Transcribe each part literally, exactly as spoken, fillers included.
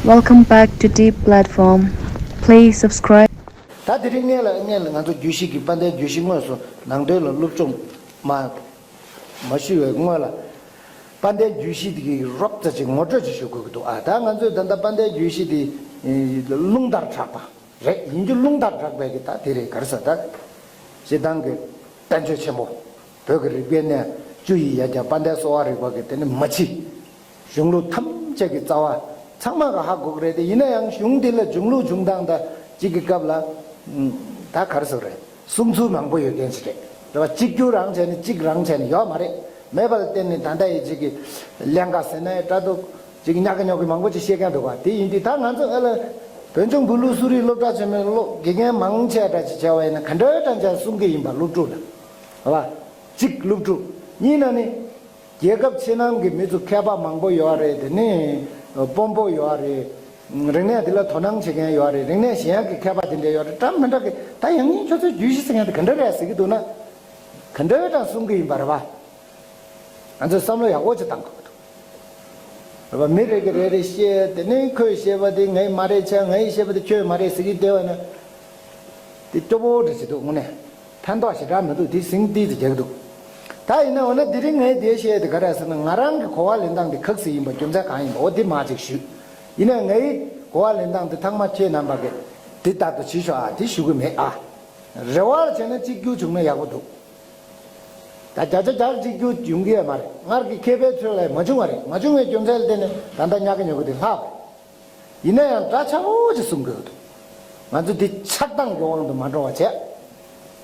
Welcome back to Deep Platform. Please subscribe. ད་དེ་རིང་སྔོན་ལ་སྔོན་ལ་ང་ཚོ་རྒྱུད་བཞི་གི་དཔལ་ལྡན་རྒྱུད་བཞི་དངོས་སུ་ནང་དོན་ལ་སློབ་སྦྱོང་མ་མ་ཞུས་པའི་སྔོན་ལ་དཔལ་ལྡན་རྒྱུད་བཞི་དེ་གི་རོབ་ཙམ་ཅིག་ངོ་སྤྲོད་ཅིག་ཞུ་དགོས་ཀྱི་འདུག་ཨ། ད་ང་ཚོས་ད་ལྟ་དཔལ་ལྡན་རྒྱུད་བཞི་དེ་ཨེ་རླུང་ལྟར་གྲགས་པ་རེད། ཡིན་རྒྱུ་རླུང་ལྟར་གྲགས་པའི་གི་ད་དེ་རེད། ག་རེ་ཟེར་ད། སྤྱིར་བཏང་གི་བསྟན་བཅོས་ཆེན་པོ་བོད་ཀྱི་རིག་པའི་གནས་བཅུ་ཡི་ཡ་གྱལ་དཔལ་ལྡན་གསོ་བ་རིག་པ་གི་དེ་ནི་མ་ཕྱི། གཞུང་ལུགས་ཐམས་ཅད་ཀྱི་རྩ་བ་ཚང་མ་ག་ཧ་གོ་གི་རེད་དེ། ཡིན་ན་ཡང་གཞུང་འདི་ལ་གཞུང་ལུགས་བྱུང་སྟངས་དང་གཅིག་གི་སྐབས་ལ་ཨུམ། ད་ག་རེ་ཟེར་རེད། གསུང་ཚུལ་མང་པོ་ཡོད་མཁན་ཞིག་རེད། རེད་བ། གཅིག་གྱུར་རང་བྱས་ནས་གཅིག་རང་བྱས་ནས་ཡོད་མ་རེད། མེད་པ་ལ་བརྟེན་ནས་ད་ལྟ་ཡི་གཅིག་གི་ཀླན་ཀ་ཟེར་ན་ཡང་འདྲ་འདུག་གཅིག་གི་ཉག་གི་ཉོག་གི་མང་པོ་ཅིག་བཤད་མཁན་འདུག་བ། དེ་ཡིན་དུས་ད་ང་ཚོ་ཨ་ལ་བོད་ལྗོངས་བོད་ལུགས་གསོ་རིག་སློབ་གྲྭ་ཆེན་མོའི་སློབ་དགེ་རྒན་མང་ཆེ་འདྲ་ཅིག་བྱས་པ་ཡིན་ན་ག་འདྲ་འདྲ་འདྲ་གསུང་གི་ཡིན་པ། སློབ་ཕྲུག་ལ། རེད་བ། གཅིག་སློབ་ཕྲུག་གཉིས་ན་ནི། རྒྱལ་ཁབ་ཕྱི་ནང་གི་མི་ཚོ་མཁས་པ་མང་པོ་ཡོད་རེད། དེ་ནས་དཔོན་པོ་ཡོད་རེད། རིག་གནས་འདི་ལ་དོ་སྣང་བྱེད་མཁན་ཡོད་རེད། རིག་གནས་གཞན་ཡང་གི་མཁས་པ་དེ་འདྲ་ཡོད་རེད། འདྲ་མི་འདྲ་གི་ད་ཡང་སྙིང་ཁྱོད་ཚོའི་རྒྱུད་བཞི་ཟེར་མཁན་དེ་ག་འདྲ་རེད་ཟེར་གི་འདུག་ན། ག་འདྲ་འདྲ་གསུང་གི་ཡིན་པ་རེད་བ། ང་ཚོས་བསམ་བློ་ཡག་པོ་ཅིག་བཏང་དགོས་ཀྱི་འདུག་རེད་བ། མི་རེ་གི་རེ་རེ་བཤད། དེ་ནས་ཁོས་བཤད་པ་དེ་ངའི་མ་རེད་བྱས། ངའི་བཤད་པ་དེ་ཁྱོད་མ་རེད་ཟེར་གི་བསྡད་པ་ན། དེ་སྐྱོ་པོ་འདྲ་ཅིག་འདུག་དངོས་གནས་ཕན་ཐོགས་ཞེ་དྲག་མི་འདུག་དེ་ཟིང་ཏིག་ཙམ་རྒྱག་གི་འདུག་ད་ཡིན་ན་འོ་ན་དེ་རིང་ངས་དེ་བཤད་དེ་ག་རེ་ཟེར་ན། ང་རང་གི་གོ་བ་ལེན་སྟངས་དེ་ཁག་ཟིག་ཡིན་པ་རྒྱུ་མཚན་གང་ཡིན་པ་འོ་དེ་མར་ཅིག་ཞུས། ཡིན་ན་ངའི་གོ་བ་ལེན་སྟངས་དེ་ཚང་མ་ཁྱེད་རྣམ་པ་གིས་དེ་ལྟར་དུ་བྱེད་ཤོག་ཨ། དེ་ཞུ་གི་མེད་ཨ། རེ་བ་བྱས་ན་གཅིག་གྱུར་བྱུང་ན་ཡག་པོ་འདུག་ད་བརྒྱ་ཆ་བརྒྱ་གཅིག་གྱུར་ཡོང་གི་ཡོད་མ་རེད། སྔར་གྱི་མཁས་པའི་ཚུལ་ལས་མ་བྱུང་བ་རེད། མ་བྱུང་བའི་རྒྱུ་མཚན་ལ་བརྟེན་ནས་ད་ལྟ་ཉག་གི་ཉོག་གི་དེ་ལྷག་པ་རེད། ཡིན་ན་ཡང་འདྲ་ཆགས་པོ་ཅིག་གསུང་དགོས་འདུག་ང་ཚོ་འདི་ཆགས་སྡང་གི་དབང་དུ་མ་འགྲོ་བ་བྱས།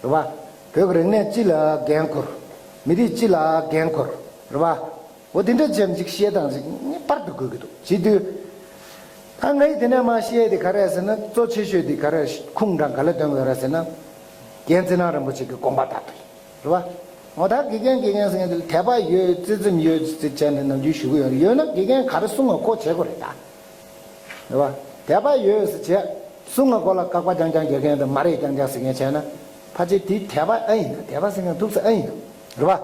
རེད་བ། བོད་ཀྱི་རིག་གནས་སྤྱི་ལ་འགན་འཁུར། མི་རིགས་སྤྱི་ལ་འགན་འཁུར། རེད་བ། འོ་དེ་འདྲ་ཅན་ཅིག་བཤད་སྟངས་ཅིག་ངེས་པར་དུ་དགོས་ཀྱི་འདུག་བྱེད་དུས། ད་ངས་དེ་ནས་མར་བཤད་དེ་ག་རེ་ཟེར་ན། གཙོ་ཆེ་ཤོས་དེ་ག་རེ་ཁུངས་དང་ག་ལ་འདོན་དགོས་རེད་ཟེར་ན། རྒན་ཚེ་རིང་རིན་པོ་ཆེ་གི་དགོངས་པ་ལྟར་དུ་ཡིན། རེད་བ། འོ་ད་དགེ་རྒན་དགེ་རྒན་ཟེར་མཁན་དེ་ལ་དད་པ་ཡོད་བརྩེ་སེམས་ཡོད་ཟེར་བྱས་ནས་ནམ་རྒྱུན་ཞུ་གི་ཡོད་རེད། ཡོད་ན་དགེ་རྒན་ག་རེ་གསུང་བ་གོ་བྱེད་དགོས་རེད་ད། རེད་བ། དད་པ་ཡོད་ཟེར་བྱས་གསུང་བ་གོ་ལ་བཀག་པ་རྐྱང་རྐྱང་རྒྱག་མཁན་དང་མ་རེད་རྐྱང་རྐྱང་ཟེར་མཁན་བྱས་ན། ཕལ་ཆེར་དེ་དད་པ་ཨེ་ཡིན་ན། དད་པ་ཟེར་མཁན་ཐུག་ས་ཨེ་ཡིན་ན། རེད་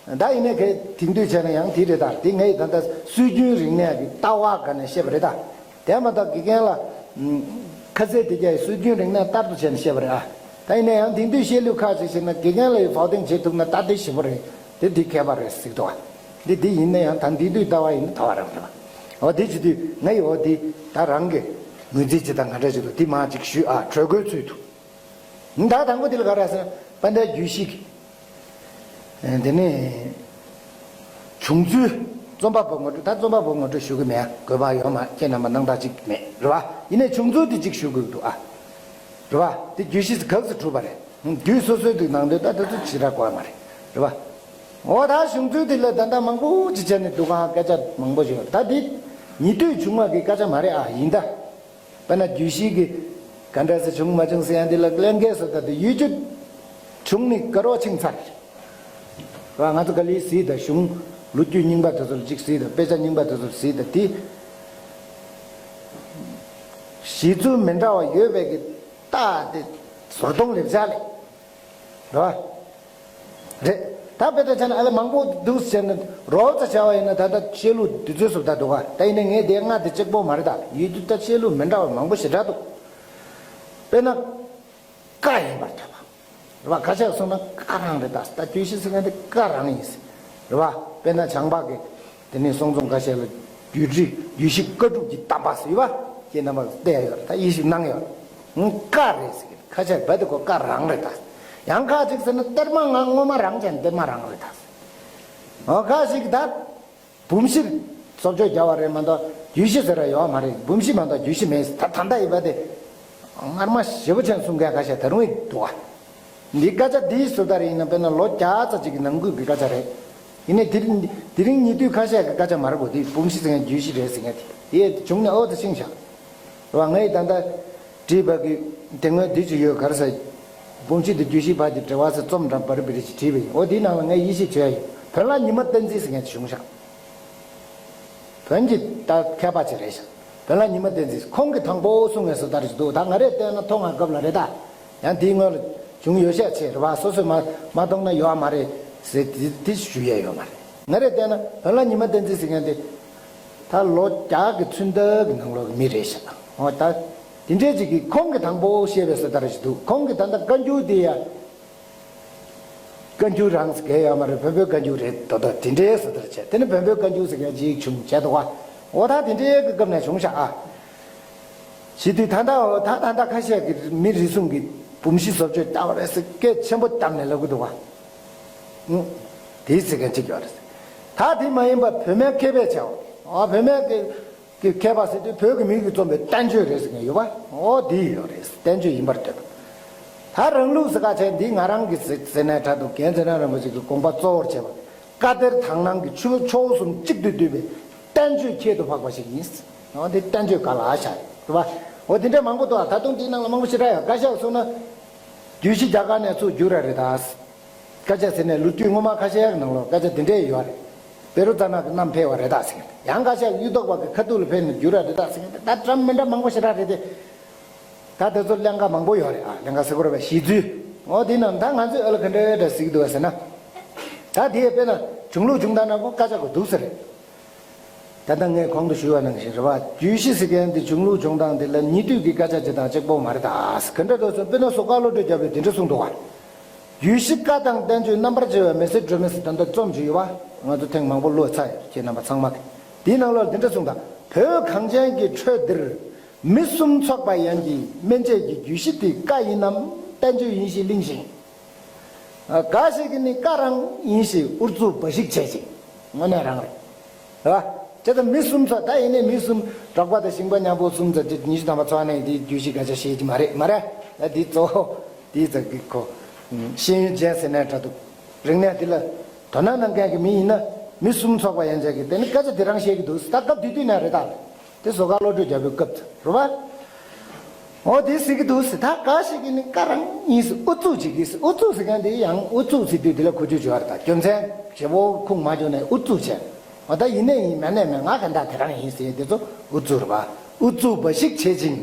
བ། ད་ཡིན་ནའི་གལ་དེང་དུས་བྱས་ན་ཡང་དེ་རེད་ད། དེ་ངས་ད་ལྟ་སྲོལ་རྒྱུན་རིག་གནས་ཀྱི་ལྟ་བ་སྒང་ནས་བཤད་པ་རེད་ད། དེ་མ་ཐག་དགེ་རྒན་ལ་ཁ་གསལ་དེ་རྒྱ་ཡི་སྲོལ་རྒྱུན་རིག་གནས་ལྟར་དུ་བྱས་ནས་བཤད་པ་རེད་ཨ། ད་ཡིན་ན་ཡང་དེང་དུས་བཤད་ལུགས་ཁག་ཅིག་བྱས་ན་དགེ་རྒན་ལ་ཡི་བག་སྟེང་བྱེད་ཐུབ་ན་ད་དེ་ཞིབ་པོ་རེད། དེ་འདི་མཁས་པ་རེད་ཟེར་གི་འདུག་ཨ། འདི་འདི་ཡིན་ན་ཡང་ད་འདི་དུས་ལྟ་བ་ཡིན་ན་ད་བ་རང་རེད་བ། འོ་དེ་བྱེད་དུས་ངས་ཡི་འོ་དེ་ད་རང་གི་ངོས་འཛིན་བྱེད་སྟངས་ག་འདྲ་ཞིག་འདུག་དེ་མ་ཅིག་ཞུས་ཨ། གྲོས་འགོའི་ཚུལ་དུ། ད་དང་པོ་དེ་ལ་ག་རེ་ཟེར་ན་དཔལ་ལྡན་རྒྱུད་བཞི་གི། ཨེ། དེ་ནས་བྱུང་ཚུལ། རྩོམ་པ་པོ་ངོ་སྤྲོད། ད་རྩོམ་པ་པོ་ངོ་སྤྲོད་ཞུ་གི་མེད། དགོས་པ་ཡོད་མ། ཁྱེད་རྣམ་པ་སྣང་དག་ཅིག་མེད་རེད་བ། ཡིན་ནའི་བྱུང་ཚུལ་དེ་ཅིག་ཞུ་དགོས་འདུག་ཨ། རེད་བ། དེ་རྒྱུད་བཞི་ག་ཟེར་གྲུབ་པ་རེད། རྒྱུད་སོ་སོའི་དེ་ནང་དོན་ད་དེ་ཚོ་ཞེ་དྲག་གོ་བ་མ་རེད། རེད་བ། འོ་ད་བྱུང་ཚུལ་དེ་ལ་ད་ལྟ་མང་པོ་ཅིག་བྱས་ནས་འདུག་ག་སྐད་ཆ་མང་པོ་ཞིག་ཡོད། ད་དེ་ཉེ་དུས་བྱུང་བ་གི་སྐད་ཆ་མ་རེད་ཨ། ཡིན་ད། དཔེར་ན་རྒྱུད་བཞི་གི་ག་འདྲ་སེ་བྱུང་མ་བྱུང་ཟེར་ཡ་འདི་ལ་ཀླན་ཀའི་བཟོ་ལྟ་དེ་ཡུལ་རྒྱུད་བྱུང་ནི་དཀར་པོ་ཕྱིན་ཚར། ར་ང་ཚོ་ག་ལེར་གཟིགས་དང་། གཞུང་ལོ་རྒྱུས་རྙིང་པ་དེ་ཚོར་གཅིག་གཟིགས་དང་། དཔེ་ཆ་རྙིང་པ་དེ་ཚོར་གཟིགས་དང་། དེ་གཞི་ཚུལ་མི་འདྲ་བ་ཡོད་པའི་གི་རྟགས་དེ་བཟོ་སྟངས་ལེབ་ཆ་ལས། རེད་བ། རེད། ད་དཔེ་ལྟ་བྱས་ན་ཨ་ལེ་མང་པོ་འདུག་ཟེར་ནས་རོབ་ཙམ་བྱ་བ་ཡིན་ན་ད་ལྟ་བཤད་ལུགས་འདི་ཚོའི་བཟོ་ལྟ་འདུག་ག་ད་ཡིན་ན་ངས་དེ་སྔ་དེ་གཅིག་པོ་མ་རེད་ད། ཡུལ་དུས་ད་བཤད་ལུགས་མི་འདྲ་བ་མང་པོ་ཞེ་དྲག་འདུག་དཔེར་ན། བཀའ་ཡིན་པར་ཁྱབ་པ། རེད་བ། ཁ་ཤས་གསུངས་ན་བཀའ་རང་རེད་ད། ད་རྒྱུད་བཞི་ཟེར་མཁན་དེ་བཀའ་རང་ཡིན་ཟེར། རེད་བ། དཔེར་ན་བྱང་འཕགས་ཀྱི་དེ་ནས་གསུང་རྩོམ་ཁ་ཤས་ལ་རྒྱུད་བཞི་རྒྱུད་བཞི་བཀའ་སྒྲུབ་ཀྱི་གཏམ་པ་ཟེར་བ། ཁྱེད་རྣམ་པ་བལྟས་ཡོད་རེད་ད། དབྱེ་ཞིབ་གནང་ཡོད་རེད། བཀའ་རེད་ཟེར་གི། ཁ་ཤས་རྦད་དེ་ཁོ་བཀའ་རང་རེད་ད། ཡང་ཁ་ཅིག་ཟེར་ན་གཏེར་མ་ང་སྔོན་མ་རང་བྱས་ན་གཏེར་མ་རང་རེད་ད། འོ་ཁ་ཅིག་ད། འབུམ་བཞི་བཟོ་བཅོས་བརྒྱབ་པ་རེད་མ་གཏོགས་རྒྱུད་བཞི་ཟེར་བ་ཡོད་མ་རེད། འབུམ་བཞི་མ་གཏོགས་རྒྱུད་བཞི་མེད། ད་ད་ལྟ་ཡིན་པ་དེ་སྔར་མ་ཞེ་པོ་ཅིག་གསུང་མཁན་ཁ་ཤས་ད་རུང་ཡིན་འདུག་བ། འདི་སྐད་ཆ་འདིའི་བཟོ་ལྟ་རེད། ཡིན་ན་དཔེར་ན་ལོ་བརྒྱ་ཙམ་ཅིག་གི་ནང་ཁུལ་གྱི་སྐད་ཆ་རེད། ཡིན་ནའི་དེ་རིང་དེ་རིང་ཉེ་དུས་ཁ་ཤས་ཀྱི་སྐད་ཆ་མ་རེད་གོ། དེ་འབུམ་བཞི་ཟེར་མཁན་རྒྱུད་བཞི་རེད་ཟེར་མཁན་དེ་དེ་བྱུང་ནས་ཨོ་ད་ཤིང་བཞག་རེད་བ། ངས་ད་ལྟ། བྲིས་པ་གི་དེ་སྔོན་འདི་ཅི་ཡོད་ག་རེ་ཟེར། འབུམ་བཞི་དང་རྒྱུད་བཞི་བར་གྱི་འབྲེལ་བ་ཟེར་རྩོམ་འདྲ་བར་བི་རི་ཅིག་བྲིས་པ་ཡིན། འོ་དེའི་ནང་ལ་ངས་དབྱེ་ཞིབ་བྱས་ཡོད། བོན་ལ་ཉི་མ་བསྟན་འཛིན་ཟེར་མཁན་ཅིག་བྱུང་ཤག་བོན་གྱི་ད་མཁས་པ་ཅིག་རེད་ཤག་བོན་ལ་ཉི་མ་བསྟན་འཛིན་ཁོང་གིས་དང་པོ་གསུང་བའི་བཟོ་ལྟ་རེ་ཞིག་འདུག་ད་ང་རས་བལྟས་ན་ཐོག་མའི་སྐབས་ལ་རེད་ད། ཡང་དེའི་སྔོན་ལ་བྱུང་ཡོད་ཤས་ཆེ་རེད་བ། སོ་སོས་མ་མ་མཐོང་ན་ཡོད་མ་རེད་ཟེར་དེ་དེ་ཞུ་ཡས་ཡོད་མ་རེད། ང་རས་བལྟས་ན་བོན་ལ་ཉི་མ་བསྟན་འཛིན་ཟེར་མཁན་དེ། ད་ལོ་བརྒྱ་གི་ཚུན་ད་གི་ནང་ལོགས་ཀྱི་མི་རེད་ཤག་འོ་ད་དེ་འདྲའི་ཅིག་གིས་ཁོང་གིས་དང་པོ་བཤད་པའི་ས་ལྟར་ཞིག་འདུག་ཁོང་གིས་ད་ལྟ་བཀའ་འགྱུར་དེ་ཡ། བཀའ་འགྱུར་རང་ཟེར་མཁན་ཡོད་མ་རེད། བོན་པོའི་བཀའ་འགྱུར་རེད་དོ་དོ་དེ་འདྲའི་ས་ལྟར་བྱས། དེ་ནི་བོན་པོའི་བཀའ་འགྱུར་ཟེར་མཁན་ཅིག་བྱུང་བྱས་འདུག་བ། འོ་ད་དེ་འདྲའི་གི་སྐབས་ནས་བྱུང་ཤག་ཨ། བྱེད་དུས་ད་ལྟ་འོ་ད་ད་ལྟ་ཁ་ཤས་ཀྱིས་མི་རེ་ཟུང་གིས་འབུམ་བཞི་བཟོ་བཅོས་བཏང་བ་རེད་ཟེར་སྐད་ཆེན་པོ་བཏབ་ནས་ལབ་གི་འདུག་བ། ཨུ། དེ་ཟེར་མཁན་ཅིག་ཡོད་རེད། ད་དེ་མ་ཡིན་པ་བོད་སྨན་མཁས་པས་བྱས་འོ། བོད་སྨན་གྱི་གི་མཁས་པ་ཟེར་དུས་བོད་ཀྱི་མི་གིས་རྩོམ་པའི་བསྟན་བཅོས་རེད་ཟེར་མཁན་ཡོད་པ། འོ་དེ་ཡོད་རེད། བསྟན་བཅོས་ཡིན་པར་འདོད། ད་རང་ལུགས་ཟེར་ཁ་ཆེ་འདི་ང་རང་གི་ཟེར་ཟེར་ནའི་འདྲ་འདུག་རྒན་ཚེ་རིང་རིན་པོ་ཆེ་གི་དགོངས་པ་གཙོ་བོར་བྱས་པ། བཀའ་གཏེར་དག་སྣང་གི་ཆོས་ཕྱོགས་གསུམ་གཅིག་ཏུ་བསྡུས་པའི་བསྟན་བཅོས་ཁྱད་དུ་འཕགས་པ་ཞིག་ཡིན། འོ་འདི་བསྟན་བཅོས་ག་ལ་བཞག་རེད་པ། འོ་འདི་འདྲ་མང་པོ་འདུག་ད་དུང་འདིའི་ནང་ལ་མང་པོ་ཞེ་དྲག་ཡོད། བཀའ་ཤག་གསུངས་ན། རྒྱུད་བཞི་རྒྱ་གར་ནས་ཚུར་བསྒྱུར་ར་རེད་ད། སྐད་ཆ་ཟེར་ནས་ལོ་རྒྱུས་སྔོན་མ་ཁ་ཤས་ཀྱི་ནང་ལོགས་སྐད་ཆ་འདི་འདྲས་ཡོད་རེད། བེ་རུ་ཙ་ན་གི་བསྣམས་ཕེབས་པ་རེད་ད་ཟེར། ཡང་ཁ་ཤས་གཡུ་ཐོག་པ་གི་ཁ་ཐུག་ལ་ཕེབས་ནས་བསྒྱུར་ར་རེད་ད་ཟེར། ད་འདྲ་མི་འདྲ་མང་པོ་ཞེ་དྲག་རེད་དེ། ད་དེ་ཚོ་ཀླན་ཀ་མང་པོ་ཡོད་རེད་ཨ། ཀླན་ཀ་ཟེར་དགོས་རེད་པས་གཞི་རྩོད། འོ་དེ་ནང་ད་ང་ཚོས་ཨ་ལ་ག་འདྲ་འདྲ་ཟེར་གི་འདུག་བ་ཟེར་ན། ད་དེ་དཔེར་ན་བྱུང་ལུགས་བྱུང་སྟངས་ནང་ཁོ་སྐད་ཆ་གོ་འདུག་ཟེར་རེད། ད་ལྟ་ངས་གོང་དུ་ཞུས་པ་ནང་བཞིན་རེད་བ། རྒྱུད་བཞི་ཟེར་མཁན་འདི་བྱུང་ལུགས་བྱུང་སྟངས་འདི་ལ་ཉེ་དུས་ཀྱི་སྐད་ཆ་བྱེད་སྟངས་གཅིག་པོ་མ་རེད་ད། ག་འདྲ་འདུག་ཟེར་དཔེར་ན་ཟུར་བཀའ་བློ་གྲོས་རྒྱ་བོས་འདི་འདྲ་གསུངས་འདུག་བ། རྒྱུད་བཞི་བཀའ་དང་བསྟན་བཅོས་རྣམ་པར་འབྱེད་པའི་མི་ཚེ་སྒྲོན་མེ་ཟེར་ད་ལྟ་རྩོམ་ཞིག་ཡོད་བ། ང་ཚོ་ཐེངས་མང་པོ་བློས་ཚར་ཡོད་ཁྱེད་རྣམ་པ་ཚང་མ་གི། འདིའི་ནང་ལོགས་འདི་འདྲ་གསུངས་ད། བོད་གངས་ཅན་གྱི་ཁྲོད་འདིར་མི་གསུམ་ཚོགས་པ་ཡན་གྱིས་སྨིན་བྱེད་ཀྱི་རྒྱུད་བཞི་དེ་བཀའ་ཡིན་ནམ་བསྟན་བཅོས་ཡིན་ཞེས་གླེང་ཞིང་། འགའ་ཞིག་གིས་ནི་བཀའ་རང་ཡིན་ཞེས་ཨུ་ཚུགས་འབའ་ཞིག་བྱེད་ཅིང་། དངོས་གནས་རང་རེད། རེད་བ། དེ་ལྟར་མི་གསུམ་ཚོ་ད་ཡིན་ནའི་མི་གསུམ་འབྲོག་པ་དང་ཞིང་པ་མཉམ་པོ་གསུམ་ཚོ་དེ་ཉི་ཤུ་ཐམ་པ་ཚོ་ནས་དེ་རྒྱུད་བཞི་སྐད་ཆ་བཤད་ཀྱི་མ་རེད་མ་རེད། ད་དེ་གཙོ་བོ་དེ་ཚོ་གི་ཁོ་ཤེས་ཡོན་ཅན་ཟེར་ནའི་འདྲ་འདུག་རིག་གནས་དེ་ལ་དོ་སྣང་གནང་མཁན་གྱི་མི་ཡིན་ན་མི་གསུམ་ཚོགས་པ་ཡན་ཆད་ཀྱིས་དེ་ནི་སྐད་ཆ་དེ་རང་བཤད་ཀྱི་འདུག་ད་སྐབས་དེ་དུས་ནས་རེད་ད། དེ་ཟུར་བཀའ་བློ་གྲོས་རྒྱ་བོའི་སྐབས་དུ་རེད་བ། འོ་དེ་ཟེར་གྱི་འདུག་ཟེར། ད་འགའ་ཞིག་གིས་ནི་བཀའ་རང་ཡིན་ཟེར་ཨུ་ཚུགས་བྱེད་ཀྱི་ཟེར། ཨུ་ཚུགས་ཟེར་མཁན་དེ་ཡང་ཨུ་ཚུགས་ཟེར་དུས་དེ་ལ་གོ་ཆོད་བྱོས་པ་རེད། ད་རྒྱུ་མཚན་བྱེད་པོ་ཁུངས་མ་བྱུང་ནས་ཨུ་ཚུགས་བྱས། འོ་ད་ཡིན་ནས་ཡིན་མེད་ནས་མེད་ང་ག་འདྲ་དེ་རང་ཡིན་ཟེར་དེ་ཚོ་ཨུ་ཚུགས་རེད་བ། ཨུ་ཚུགས་འབའ་ཞིག་བྱེད་ཅིང་།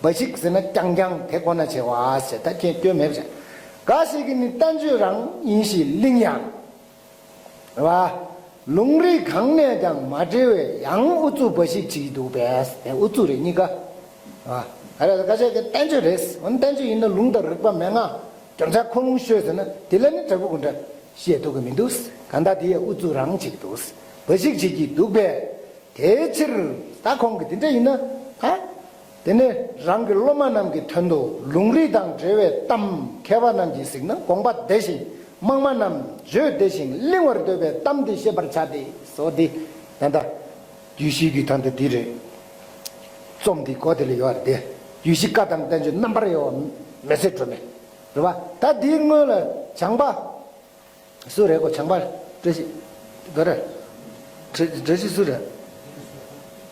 འབའ་ཞིག་ཟེར་ན་རྐྱང་རྐྱང་དེ་ཁོ་ན་བྱེད་པ་ཟེར། ད་ཁྱེད་སྐྱོན་མེད་པ་བྱས། འགའ་ཞིག་གིས་ནི་བསྟན་བཅོས་རང་ཡིན་ཞེས་གླེང་ཡང་། རེད་བ། ལུང་རིགས་གང་ནས་ཀྱང་མ་འབྲེལ་བའི་ཡང་ཨུ་ཚུགས་འབའ་ཞིག་བྱེད་ཀྱི་འདུག་པས། དེ་ཨུ་ཚུགས་རེད་གཉིས་ཀ། རེད་བ། ག་རེ་ཟེར་ན་བསྟན་བཅོས་རེད། འོ་ན་བསྟན་བཅོས་ཡིན་ན་ལུང་དང་རིགས་པ་མན་ངག་རྒྱུ་མཚན་ཁུངས་ལུང་ཤོད་ཟེར་ན་དེ་ལ་ནི་འབྲས་བུ་ག་འདྲ་བཤད་ཐུབ་ཀྱི་མི་འདུག་གང་ལྟར་དེ་ཡང་ཨུ་ཚུགས་རང་བྱེད་ཀྱི་འདུག་འབའ་ཞིག་བྱེད་ཀྱི་འདུག་པས། དེའི་ཕྱིར་ད་ཁོང་གིས་དེ་འདྲ་ཡིན་ན་ད། དེ་ནས་རང་གི་སློབ་མ་རྣམས་ཀྱི་དོན་དུ་ལུང་རིགས་དང་འབྲེལ་བའི་གཏམ་མཁས་པ་རྣམས་ཀྱིས་གཟིགས་ན་དགོངས་པ་བདེ་ཞིང་། དམངས་མ་རྣམས་བརྗོད་བདེ་ཞིང་གླེང་བར་འདོད་པའི་གཏམ་འདི་བཤད་པར་བྱ་སྟེ། སོ་འདི་ད་ལྟ་རྒྱུད་བཞི་གི་ད་ལྟ་འདི་རེད། རྩོམ་འདི་གོ་དེ་ལ་ཡོད་རེད་དེ། རྒྱུད་བཞི་བཀའ་དང་བསྟན་བཅོས་རྣམ་པར་དབྱེ་བ་མི་ཚེ་སྒྲོན་མེ། རེད་བ། ད་འདིའི་སྔོན་ལ་བྱང་པ། སུ་རེད་གོ་བྱང་པ། བཀྲ་ཤིས། ག་རེ། བཀྲ་བཀྲ་ཤིས་སུ་རེད།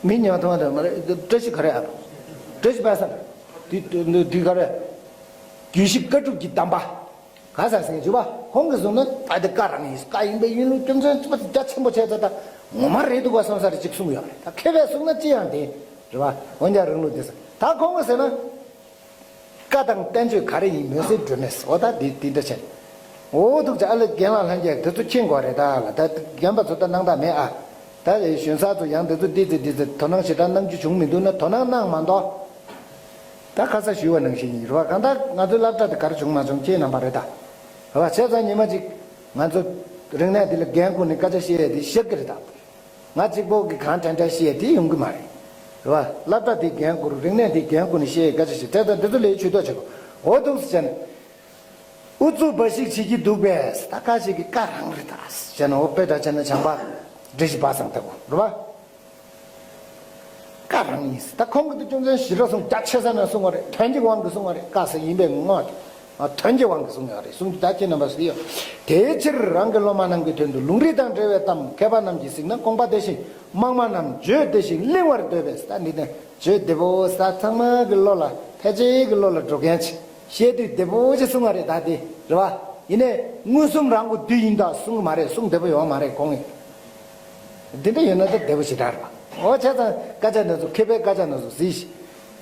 མི་ཉག་ཐོང་རེད་མ་རེད། བཀྲ་ཤིས་ག་རེ་ཨ། བཀྲ་ཤིས་པ་སངས། དུས་དུས་དུས་ག་རེ། རྒྱུད་བཞི་བཀའ་སྒྲུབ་ཀྱི་གདམས་པ། ག་ས་ཟེར་གྱི་བ་ཁོང་གིས་གསུངས་ན་ད་དེ་བཀའ་རང་ཡིན། བཀའ་ཡིན་པས་ཡིན་ལུགས་རྒྱུ་མཚན་རྒྱ་ཆེན་པོ་བྱས་ཚོད་ད་ངོ་མ་རེད་འདུག་ག་བསམ་ས་རེ་ཅིག་གསུངས་ཡོད་རེད། ད་མཁས་པས་གསུངས་ན་ཅི་ཡང་དེ་རེད་བ། འོན་ཀྱང་རང་ལུགས་དེ་ས་ད་ཁོང་གིས་ཟེར་ན། བཀའ་དང་བསྟན་བཅོས་ག་རེ་ཡིན་མོས་སེ་སྒྲོན་མེ་ཟེར། འོ་ད་འདི་འདི་འདྲ་བྱས། འོ་ཐུགས་རྗེ་ཆེ། ཨ་ལས་རྒན་ལགས་ལྷན་རྒྱས་དེ་ཚོ་མཁྱེན་དགོས་རེད་ད་ལ། ད་རྒན་པ་ཚོ་ད་གནང་ད་མེད་ཨ། ད་གཞོན་གསར་ཚོ་ཡང་དེ་ཚོ་འདི་ཚེ་འདི་ཚེ་དོ་སྣང་ཞེ་དྲག་གནང་རྒྱུ་བྱུང་མི་འདུག་ན་དོ་སྣང་གནང་མ་གཏོགས། ད་ཁ་ས་ཞུས་པ་ནང་བཞིན་ཡིན་རེད་བ། གང་ལྟར་ང་ཚོའི་སློབ་གྲྭ་དེ་ག་རེ་བྱུང་མ་བྱུང་ཁྱེད་རྣམ་པ་རེད་ད། རེད་བ། བྱས་ཙང་ཉི་མ་གཅིག་ང་ཚོ་རིག་གནས་འདི་ལ་འགན་ཁུར་ནས་སྐད་ཆ་བཤད་ཡས་དེ་ཤེས་ཀྱི་རེད་ད། ང་གཅིག་པོ་གིས་གང་དྲན་དྲན་བཤད་དེ་ཡོང་གི་མ་རེད། རེད་བ། སློབ་གྲྭ་དེ་འགན་ཁུར། རིག་གནས་དེ་འགན་ཁུར་ནས་བཤད་སྐད་ཆ་ཞིག་དེ་དང་དེ་ཚོ་ལས་ཇུས་གཏོགས་བྱེད་དགོས། འོ་འདུག་སེ་བྱས་ནས། ཨུ་ཚུགས་འབའ་ཞིག་བྱེད་ཀྱི་འདུག་པས། ད་ཁ་ཞིག་གིས་བཀའ་རང་རེད་ད་བྱས་ན། འོ་དཔེ་འདྲ་བྱས་ན་བྱང་པ་བཀྲ་ཤིས་པ་སངས་ལྟ་བུ་རེད་བ། བཀའ་རང་ཡིན། ད་ཁོང་གིས་དེ་རྒྱུ་མཚན་ཞེ་དྲག་གསུངས། རྒྱ་ཆེ་ས་ནས་གསུངས་པ་རེད། དོན་གྱི་དབང་གིས་གསུངས་པ་རེད། བཀའ་ཟེར་ཡིན་པའི་ངོ་། ཨ། དོན་གྱི་དབང་གིས་གསུངས་ཡོད་རེད། གསུང་རྒྱུ་ད་ཁྱེད་རྣམ་པ་ཟེར་ཡོད། དེའི་ཕྱིར་རང་གི་སློབ་མ་རྣམས་ཀྱི་དོན་དུ་ལུང་རིགས་དང་འབྲེལ་བའི་གཏམ་མཁས་པ་རྣམས་ཀྱིས་གཟིགས་ན་དགོངས་པ་བདེ་ཞིང་། དམངས་མ་རྣམས་བརྗོད་བདེ་ཞིང་གླེང་བར་འདོད་པས། ད་འདི་ནས་བརྗོད་བདེ་པོ་ས་ཚང་མ་གི་བློ་ལ་ཕལ་ཆེར་གི་བློ་ལ་འགྲོ་མཁན་ཅིག་བཤད་དུས་བདེ་པོ་ཅིག་གསུང་བ་རེད། ད་དེ་རེད་བ། ཡིན་ནའི་མངོན་སུམ་རང་གི་དུས་ཡིན་ད་གསུང་གི་མ་རེད། གསུང་བདེ་པོ་ཡོང་མ་རེད་ཁོང་གིས། འདི་འདྲ་ཡོད་ན་ད་བདེ་པོ་ཞེ་དྲག་རེད་པ། འོ་བྱས་ཙང་སྐད་ཆ་འདི་ཚོ་མཁས་པའི་སྐད་ཆ་འདི་ཚོ་གཟིགས་ཤིག་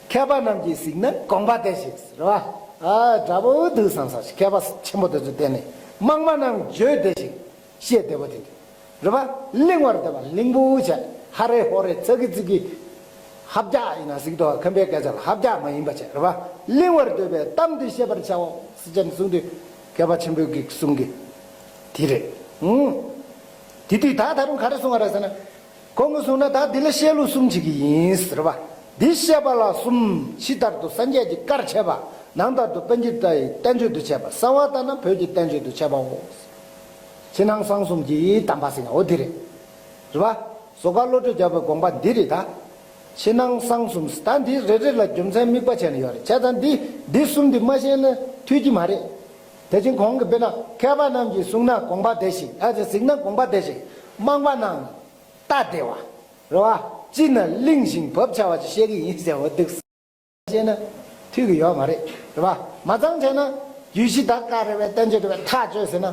མཁས་པ་རྣམས་ཀྱིས་གཟིགས་ན་དགོངས་པ་བདེ་ཞིང་རེད་པ། ཨ་འདྲ་པོ་འདུག་བསམ་ས་ཞིག་མཁས་པ་ཆེན་པོ་འདི་ཚོ་བསྟེན་ནས་དམངས་མ་རྣམས་བརྗོད་བདེ་ཞིང་བཤད་བདེ་པོ་དེ་འདྲ་རེད་པ། གླེང་བར་བདེ་བ་གླེང་པོ་བྱས། ཧ་རེ་ཧོ་རེ་ཚ་གི་ཚིག་གི་ཧབ་རྒྱག་ཡིན་ན་ཟིག་ཏོ་ཁམས་པའི་སྐད་ཆ་ལ་ཧབ་རྒྱག་མ་ཡིན་པ་བྱས་རེད་པ། གླེང་བར་འདོད་པའི་གཏམ་འདི་བཤད་པར་བྱའོ་ཟེར་ཅན་གསུང་དུས་མཁས་པ་ཆེན་པོའི་གི་གསུང་གི་དེ་རེད། ཨུང་། དེ་དུས་ད་ད་རུང་ག་རེ་གསུང་བ་རེད་ཟེར་ན། ཁོང་གིས་གསུངས་ན་ད་འདི་ལ་བཤད་ལུགས་གསུམ་བྱེད་ཀྱི་ཡིན་ཟེར་བ། འདི་བཤད་པ་ལ་གསུམ་ཕྱི་ལྟར་དུ་སངས་རྒྱས་ཀྱི་བཀར་བྱས་པ། ནང་ལྟར་དུ་པཎ་ཆེན་ལྟ་ཡི་བསྟན་བཅོས་སུ་བྱས་པ། གསང་བ་ལྟར་ན་བོད་ཀྱི་བསྟན་བཅོས་སུ་བྱས་པའོ། ཕྱི་ནང་གསང་གསུམ་གྱི་གདམས་པ་ཟེར་ཡང་འོ་འདི་རེད། རེད་བ། ཟུར་བཀའ་བློ་གྲོས་རྒྱལ་པོའི་དགོངས་པ་འདི་རེད་ད། ཕྱི་ནང་གསང་གསུམ་ད་འདི་རེ་རེ་ལ་རྒྱུ་མཚན་དམིགས་པ་བྱས་ནས་ཡོད་རེད་བྱས་ཙང་འདི་འདི་གསུམ་འདི་མ་ཤེས་ན་འཐུས་ཀྱི་མ་རེད། དེ་བཞིན་གོང་གི་དཔེར་ན་མཁས་པ་རྣམས་ཀྱིས་གསུངས་ན་དགོངས་པ་བདེ་ཞིང་ཨ་ཙི་གཟིགས་ན་དགོངས་པ་བདེ་ཞིང་། རྨོངས་པ་རྣམས་ལྟ་བདེ་བ། རེད་བ། ཅི་ན་བརླིང་ཞིང་བབ་ཆ་བ་ཅིག་བཤད་ཀྱི་ཡིན་ཟེར་བ་འདུག་ཟེར་ན་འཐུས་ཀྱི་ཡོད་མ་རེད། རེད་བ། མ་ཚང་བྱས་ན་རྒྱུད་བཞི་དག་ག་རེད་བས་བསྟན་བཅོས་རེད་བས་ཐག་གཅོད་ཟེར་ན།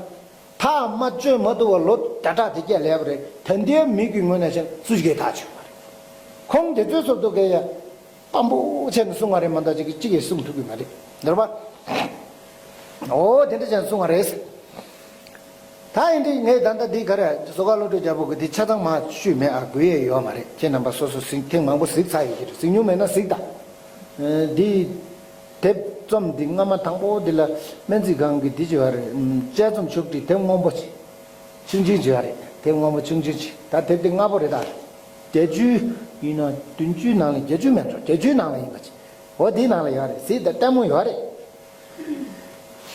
ཐག་མ་གཅོད་མ་ཐུབ་པ་ལོ་བརྒྱ་ཕྲག་དེ་སྐྱེལ་ལས་པ་རེད། ད་འདིའི་མི་གི་ངོས་ནས་བཤད་སུ་ཞིག་གིས་ཐག་ཆོད་པ་རེད། ཁོང་དེ་ཚོའི་ཚོགས་འདུ་གས་ཡ། དཔང་པོ་བྱས་ནས་གསུང་བ་རེད་མ་གཏོགས་གཅིག་གིས་གཅིག་གིས་གསུང་ཐུབ་ཀྱི་མ་རེད། འདིར་བ། འོ་དེ་འདྲ་བྱས་ནས་གསུང་བ་རེད། ད་ཡིན་དུས་ངས་ད་ལྟ་འདི་ག་རེ་ཟུར་བཀའ་བློ་གྲོས་རྒྱལ་པོ་གི་འདི་ཆ་ཚང་མ་ཤོད་མེད་ཨ་དགོས་ཡས་ཡོད་མ་རེད། ཁྱེད་རྣམ་པ་སོ་སོ་གཟིགས་ཐེངས་མང་པོ་གཟིགས་ཚར་ཡོད་ཀྱི་རེད། གཟིགས་མྱོང་མེད་ན་གཟིགས་དང་། འདི། དེབ་རྩོམ་འདི་སྔ་མ་དང་པོ་འདི་ལ་སྨན་རྩིས་ཁང་གི་འདི་བྱས་པ་རེད། དཔྱད་རྩོམ་ཕྱོགས་སྒྲིག་དེབ་སྔོན་པོ་ཆེ། ཆུང་ཆུང་བྱས་པ་རེད། དེབ་སྔོན་པོ་ཆུང་ཆུང་ཆེ། ད་དེབ་འདི་སྔ་པོ་རེད་ད། བརྒྱད་ཅུ་ཡིན་ན་བདུན་ཅུའི་ནང་ལ་བརྒྱད་ཅུ་མིན་འགྲོ་བརྒྱད་ཅུའི་ནང་ལ་ཡིན་པ་ཆེ། འོ་འདིའི་ནང་ལ་ཡོད་རེད་གཟིགས་དང་ལྟད་མོ་ཡོད་རེད།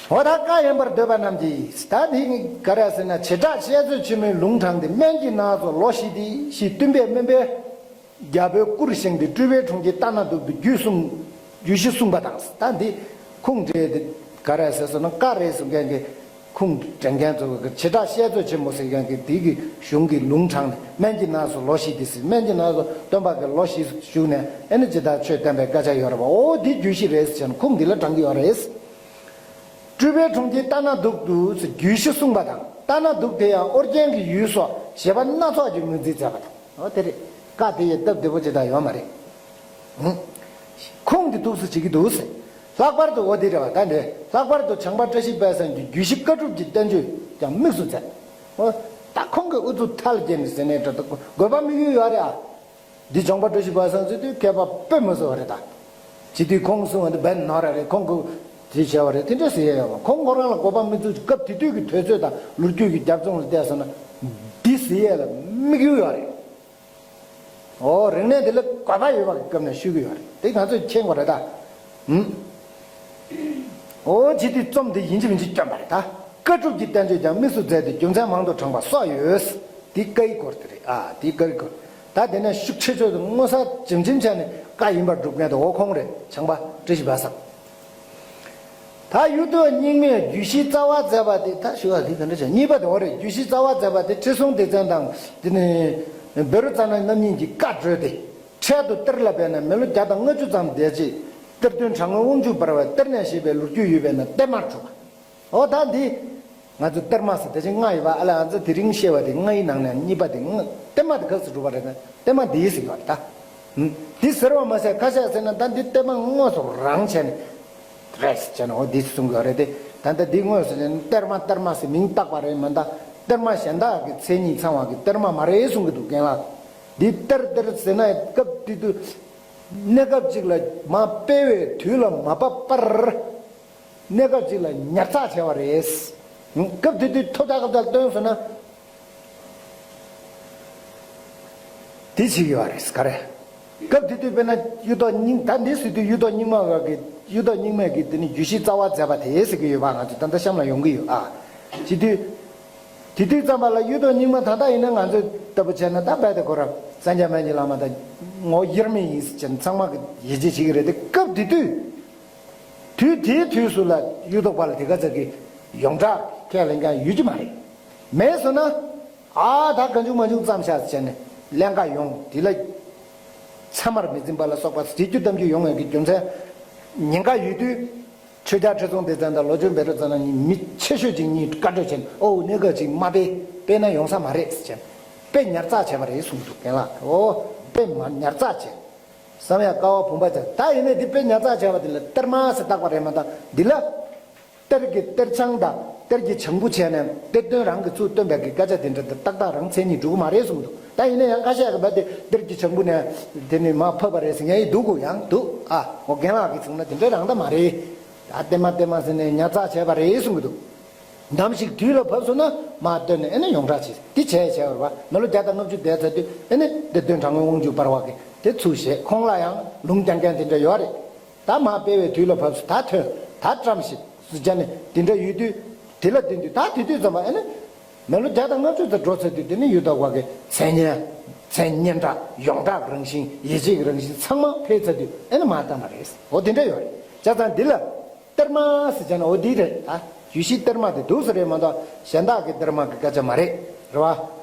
འོ་ད་བཀའ་ཡིན་པར་འདོད་པ་རྣམས་ཀྱིས་ད་འདི་ག་རེ་ཟེར་ན་བྱེ་བྲག་བཤད་མཛོད་ཆེན་མོའི་ལུང་དྲངས་ཏེ་སྨན་གྱི་ནགས་སུ་ལོ་བཞི་སྟེ་ཞེས་སྟོན་པས་སྨན་པའི། རྒྱལ་པོའི་སྐུར་བཞེངས་ཏེ་སྤྲུལ་པའི་གྲོང་ཁྱེར་ལྟ་ན་སྡུག་ཏུ་རྒྱུད་གསུངས། རྒྱུད་བཞི་གསུངས་པ་དང་ད་འདི་ཁུངས་འདྲེས་ཏེ་ག་རེ་ཟེར་སོང་ན་བཀའ་རེད་གསུང་མཁན་གྱི་ཁུངས་དྲན་མཁན་ཚོ་གི་བྱེ་བྲག་བཤད་མཛོད་ཆེན་མོ་ཟེར་མཁན་གྱི་དེ་གི་གཞུང་གི་ལུང་དྲངས་ནས་སྨན་གྱི་ནགས་སུ་ལོ་བཞི་སྟེ་ཟེར་སྨན་གྱི་ནགས་སུ་སྟོན་པ་གི་ལོ་བཞི་བཞུགས་ནས་ཨེ་ནི་ཇི་ལྟར་ཆོས་བསྟན་པའི་སྐད་ཆ་ཡོད་རེད་པ། འོ་འདི་རྒྱུད་བཞི་རེད་ཟེར་ནས་ཁུངས་འདི་ལ་དྲངས་ཀྱི་ཡོད་རེད། སྤྲུལ་པའི་གྲོང་ཁྱེར་ལྟ་ན་སྡུག་ཏུ་ཟེར་རྒྱུད་བཞི་གསུངས་པ་དང་ལྟ་ན་སྡུག་དེ་ཡང་ཨོ་རྒྱན་གྱི་ཡུལ་སོགས་བཞེད་པ་སྣ་ཚོགས་ཀྱིས་ངོས་འཛིན་མཛད་པ་དང་། འོ་དེ་རེད། བཀའ་དེ་ཡི་སྟབས་བདེ་པོ་ཅིག་དང་ཡོད་མ་རེད། ཧུམ། ཁུངས་འདི་འདུག་སེ་བྱེད་ཀྱི་འདུག་ཟེར། ལྷག་པར་དུ་འོ་དེ་རེད་བ་ད་འདྲེ་ལྷག་པར་དུ་བྱང་པ་བཀྲ་ཤིས་དཔལ་བཟང་གིས་རྒྱུད་བཞི་བཀའ་སྒྲུབ་ཀྱི་བསྟན་བཅོས་ཀྱང་དམིགས་སུ་མཛད། འོ། ད་ཁོང་གིས་ཨུ་ཚུགས་ཐལ་རྒྱས་ནས་ཟེར་ནས་འགྲོ་དགོས་པ་དམིགས་ཡུལ་ཡོད་རེད་ཨ། འདི་བྱང་པ་བཀྲ་ཤིས་དཔལ་བཟང་ཟེར་དུས་མཁས་པ་དཔེ་མི་སྲིད་པ་རེད་ད། བྱེད་དུས་ཁོང་གསུང་བ་འདི་བན་ནོ་ར་རེད། ཁོང་གིས་དེ་བྱས་པ་རེད། དེ་འདྲ་ཟེར་ཡ་ཡོད་པ། ཁོང་ཁོ་རང་ལ་དགོས་པ་མི་འཛུགས་སྐབས་དེ་དུས་ཀྱི་དུས་ཚོད་དང་ལོ་རྒྱུས་ཀྱི་རྒྱབ་ལྗོངས་ལ་བལྟས་སོང་ན། འདི་ཟེར་ཡས་ལ་དམིགས་ཡུལ་ཡོད་རེད། ཨོ་རིག་གནས་འདི་ལ་དགོས་པ་ཡོད་པ་གི་སྐབས་ནས་ཞུ་གི་ཡོད་རེད། དེ་ང་ཚོས་མཁྱེན་དགོས་རེད་ད། ཧུམ། ཨོ་ཇི་དུས་རྩོམ་འདི་ཡིན་གཅིག་མིན་གཅིག་བསྐྱོན་པ་རེད་ད། བཀའ་སྒྲུབ་ཀྱི་བསྟན་བཅོས་ཀྱང་དམིགས་སུ་མཛད་དེ་རྒྱུ་མཚན་མང་དུ་དྲངས་པ་སོགས་ཡོད། འདི་བཀའི་སྐོར་དེ་རེད་ཨ། འདི་བཀའི་སྐོར། ད་དེ་ནས་ཤུགས་ཆེ་ཤོས་དུ་མངོན་གསལ་ཇི་འཇིམ་བྱས་ནས་བཀའ་ཡིན་པར་སྒྲུབ་མཁན་དུ་འོ་ཁོང་རེད། བྱང་པ་བཀྲ་ཤིས་པ་སངས། ད་གཡུ་ཐོག་རྙིང་མས་རྒྱུད་བཞིའི་རྩ་བ་མཛད་པ་དེ་ད་ཞུ་བ་དེ་ག་འདྲ་བྱས་གཉིས་པ་དེ་འོ་རེད། རྒྱུད་བཞིའི་རྩ་བ་མཛད་པ་དེ་ཁྲི་སྲོང་ལྡེ་བཙན་དང་དེ་ནས་བཻ་རོ་ཙ་ན་རྣམ་གཉིས་ཀྱིས་བཀའ་གྲོས་ཏེ་འཕྲལ་དུ་གཏེར་ལ་སྦས་ནས་མི་ལོ་བརྒྱ་དང་ལྔ་བཅུ་ཙམ་འདས་རྗེས་གཏེར་སྟོན་དྲག་མོའི་དབང་ཕྱུག་འབར་བའི་གཏེར་ནས་བཞེས་པའི་ལོ་རྒྱུས་ཡོད་པས་ན་གཏེར་མར་གྲུབ་པ། འོ་ད་འདི། ང་ཚོ་གཏེར་མ་ཟེར་དེ་བཞིན་ལྔ་ཡོད་པ་ཨ་ལ་ང་ཚོ་དེ་རིང་བཤད་པ་དེ་ལྔ་ཡི་ནང་ནས་གཉིས་པ་དེ་ལྔ་གཏེར་མ་དེ་ག་ཚོད་གྲུབ་པ་རེད་ན་གཏེར་མ་འདི་ཟེར་གྱི་ཡོད་རེད་ད། འདི་ཟེར་བ་མ་ཟད་ཁ་ཤས་ཟེར་ན་ད་འདི་གཏེར་མ་དངོས་སུ་རང་བྱས་ནས་རེད་ཟེར་བྱས་ན་འོ་འདི་གསུང་གི་ཡོད་རེད་དེ། ད་ལྟ་འདི་དངོས་སུ་བྱས་ན་གཏེར་མ་གཏེར་མ་ཟེར་མིང་བཏགས་པ་རེད་མ་གཏོགས་གཏེར་མ་གཞན་དག་གི་མཚན་ཉིད་ཚང་བ་གི་གཏེར་མ་མ་རེད་གསུང་གི་འདུག་རྒན་ལགས། འདི་གཏེར་གཏེར་ཟེར་ན་སྐབས་དེ་དུས་གནས་སྐབས་གཅིག་ལ་མ་སྤེལ་བའི་དུས་ལ་མ་བབས་པར། གནས་སྐབས་གཅིག་ལ་ཉར་ཚགས་བྱས་པ་རེད། སྐབས་དེ་དུས་ཐོ་རྒྱག་སྐབས་དེར་བཏོན་སོང་ན། དེ་བྱེད་ཀྱི་ཡོད་རེད་ག་རེ། སྐབས་དེ་དུས་དཔེར་ན་གཡུ་ཐོག་རྙིང་ད་འདི་ཟེར་དུས་གཡུ་ཐོག་རྙིང་མ་བ་གི་གཡུ་ཐོག་རྙིང་མས་གི་དེ་ནི་རྒྱུད་བཞི་རྩ་བ་མཛད་པ་དེ་ཟེར་གྱི་ཡོད་པ་ང་ཚོ་ད་ལྟ་གཤམ་ལ་ཡོང་གི་ཡོད་ཨ། བྱེད་དུས། དེ་དུས་ཙམ་པ་ལ་གཡུ་ཐོག་རྙིང་མ་ད་ལྟ་ཡིན་ན་ང་ཚོས་ལྟ་བུ་བྱས་ན་ད་རྦད་དེ་ཁོ་རང་སངས་རྒྱས་སྨན་གྱི་བླ་མ་དང་ངོ་དབྱེར་མེད་ཡིན་ཟེར་ཅན་ཚང་མ་གི་ཡིད་ཆེས་བྱེད་ཀྱི་རེད་དེ་སྐབས་དེ་དུས། དུས་དེའི་དུས་སུ་ལ་གཡུ་ཐོག་པ་ལ་དེ་ག་ཚོད་ཀྱི་ཡོངས་གྲགས་ཁས་ལེན་མཁན་ཡོད་ཀྱི་མ་རེད། མེད་སོང་ན། ཨ་ད་གང་བྱུང་མ་བྱུང་བརྩམས་བཞག་ཟེར་ནས་ཀླན་ཀ་ཡོང་དེ་ལ། ཚད་མར་མི་འཛིན་པ་ལ་སོགས་པ་བྱེད་རྒྱུ་གཏམ་རྒྱུད་ཡོང་བའི་གི་རྒྱུ་མཚན། ཉེན་ཁ་ཡོད་དུས། ཆོས་རྒྱལ་ཁྲི་སྲོང་ལྡེ་བཙན་དང་ལོ་ཆུང་བཻ་རོ་ཙ་ན་གཉིས་མི་ཆེ་ཤོས་ཅིག་གཉིས་བཀའ་གྲོས་བྱས་ནས་ཨོ་གནས་སྐབས་ཅིག་མ་སྤེལ་སྤེལ་ན་ཡོང་ས་མ་རེད་ཟེར་བྱས་ནས་དཔེ་ཉར་ཚགས་བྱས་པ་རེད་གསུངས་འདུག་རྒན་ལགས་ཨོ་དཔེ་མ་ཉར་ཚགས་བྱས། བསམ་ཡས་ཀ་བ་བུམ་པ་ཅན་ད་ཡིན་ནའི་འདི་དཔེ་ཉར་ཚགས་བྱས་པ་འདི་ལ་གཏེར་མ་ཟེར་བཏགས་པ་རེད་མ་གཏོགས་འདི་ལ། གཏེར་གྱི་གཏེར་འཆང་དང་གཏེར་གྱི་བྱང་བུ་བྱས་ནས་གཏེར་སྟོན་རང་གིས་ཚུར་བཏོན་པའི་གི་སྐད་ཆ་དེ་འདྲ་འདི་ཏག་ཏག་རང་མཚན་ཉིད་འགྲུབ་ཀྱི་མ་རེད་གསུངས་འདུག་ད་ཡིན་ན་ཡང་ཁ་ཤས་ཀྱིས་བ་དེ་གཏེར་གྱི་བྱང་བུ་ནས་དེ་ནི་མར་ཕབ་པ་རེད་ཟེར་མཁན་ཡང་འདུག་གོ། ཡང་འདུག་ཨ། འོ་རྒན་ལགས་ཀྱིས་གསུངས་ན་དེ་འདྲ་རང་ད་མ་རེད། ད་ལྟད་མ་ལྟད་མ་ཟེར་ནས་ཉར་ཚགས་བྱས་པ་རེད་གསུང་གི་འདུག་ནམ་ཞིག་དུས་ལ་བབས་སོང་ན་མར་བཏོན་ནས་ཨེ་ནི་ཡོངས་གྲགས་བྱེད། འདི་བྱས་བྱས་པ་རེད་བ། མི་ལོ་བརྒྱ་དང་ལྔ་བཅུ་འདས་ཚར་དུས་ཨེ་ནི་འདི་སྟོན་དྲང་དངོས་དབང་ཕྱུག་འབར་བ་གི་དེ་ཚུར་བཞེས། ཁོང་ལ་ཡང་ལུང་རྒྱག་མཁན་དེ་འདྲ་ཡོད་རེད། ད་མར་སྤེལ་བའི་དུས་ལ་བབས་སོང་། ད་ཐོན། ད་བཀྲམ་ཞིག་ཟེར་བྱས་ནས་དེ་འདྲ་ཡོད་དུས། དེ་ལ་བརྟེན་དུས་ད་དེ་དུས་ཙམ་པ་ཨེ་ནི་མི་ལོ་བརྒྱ་དང་ལྔ་བཅུ་ཙམ་འགྲོ་ཚར་དུས་དེ་ནི་གཡུ་ཐོག་པ་གི་མཚན་སྙན། མཚན་སྙན་གྲགས་ཡོངས་གྲགས་ཀྱི་རང་བཞིན། ཡིད་ཆེས་ཀྱི་རང་བཞིན་ཚང་མ་འཕེལ་ཚར་དུས་ཨེ་ནི་མར་བཏང་བ་རེད། འོ་དེ་འདྲ་ཡོད་རེད། བྱས་ཙང་འདི་ལ་གཏེར་མ་ཟེར་བྱས་ན་འོ་འདི་རེད། ད་རྒྱུད་བཞི་གཏེར་མ་དེ་འདུག་ས་རེད་མ་གཏོགས་གཞན་དག་གི་གཏེར་མ་གི་སྐད་ཆ་མ་རེད། རེད་བ།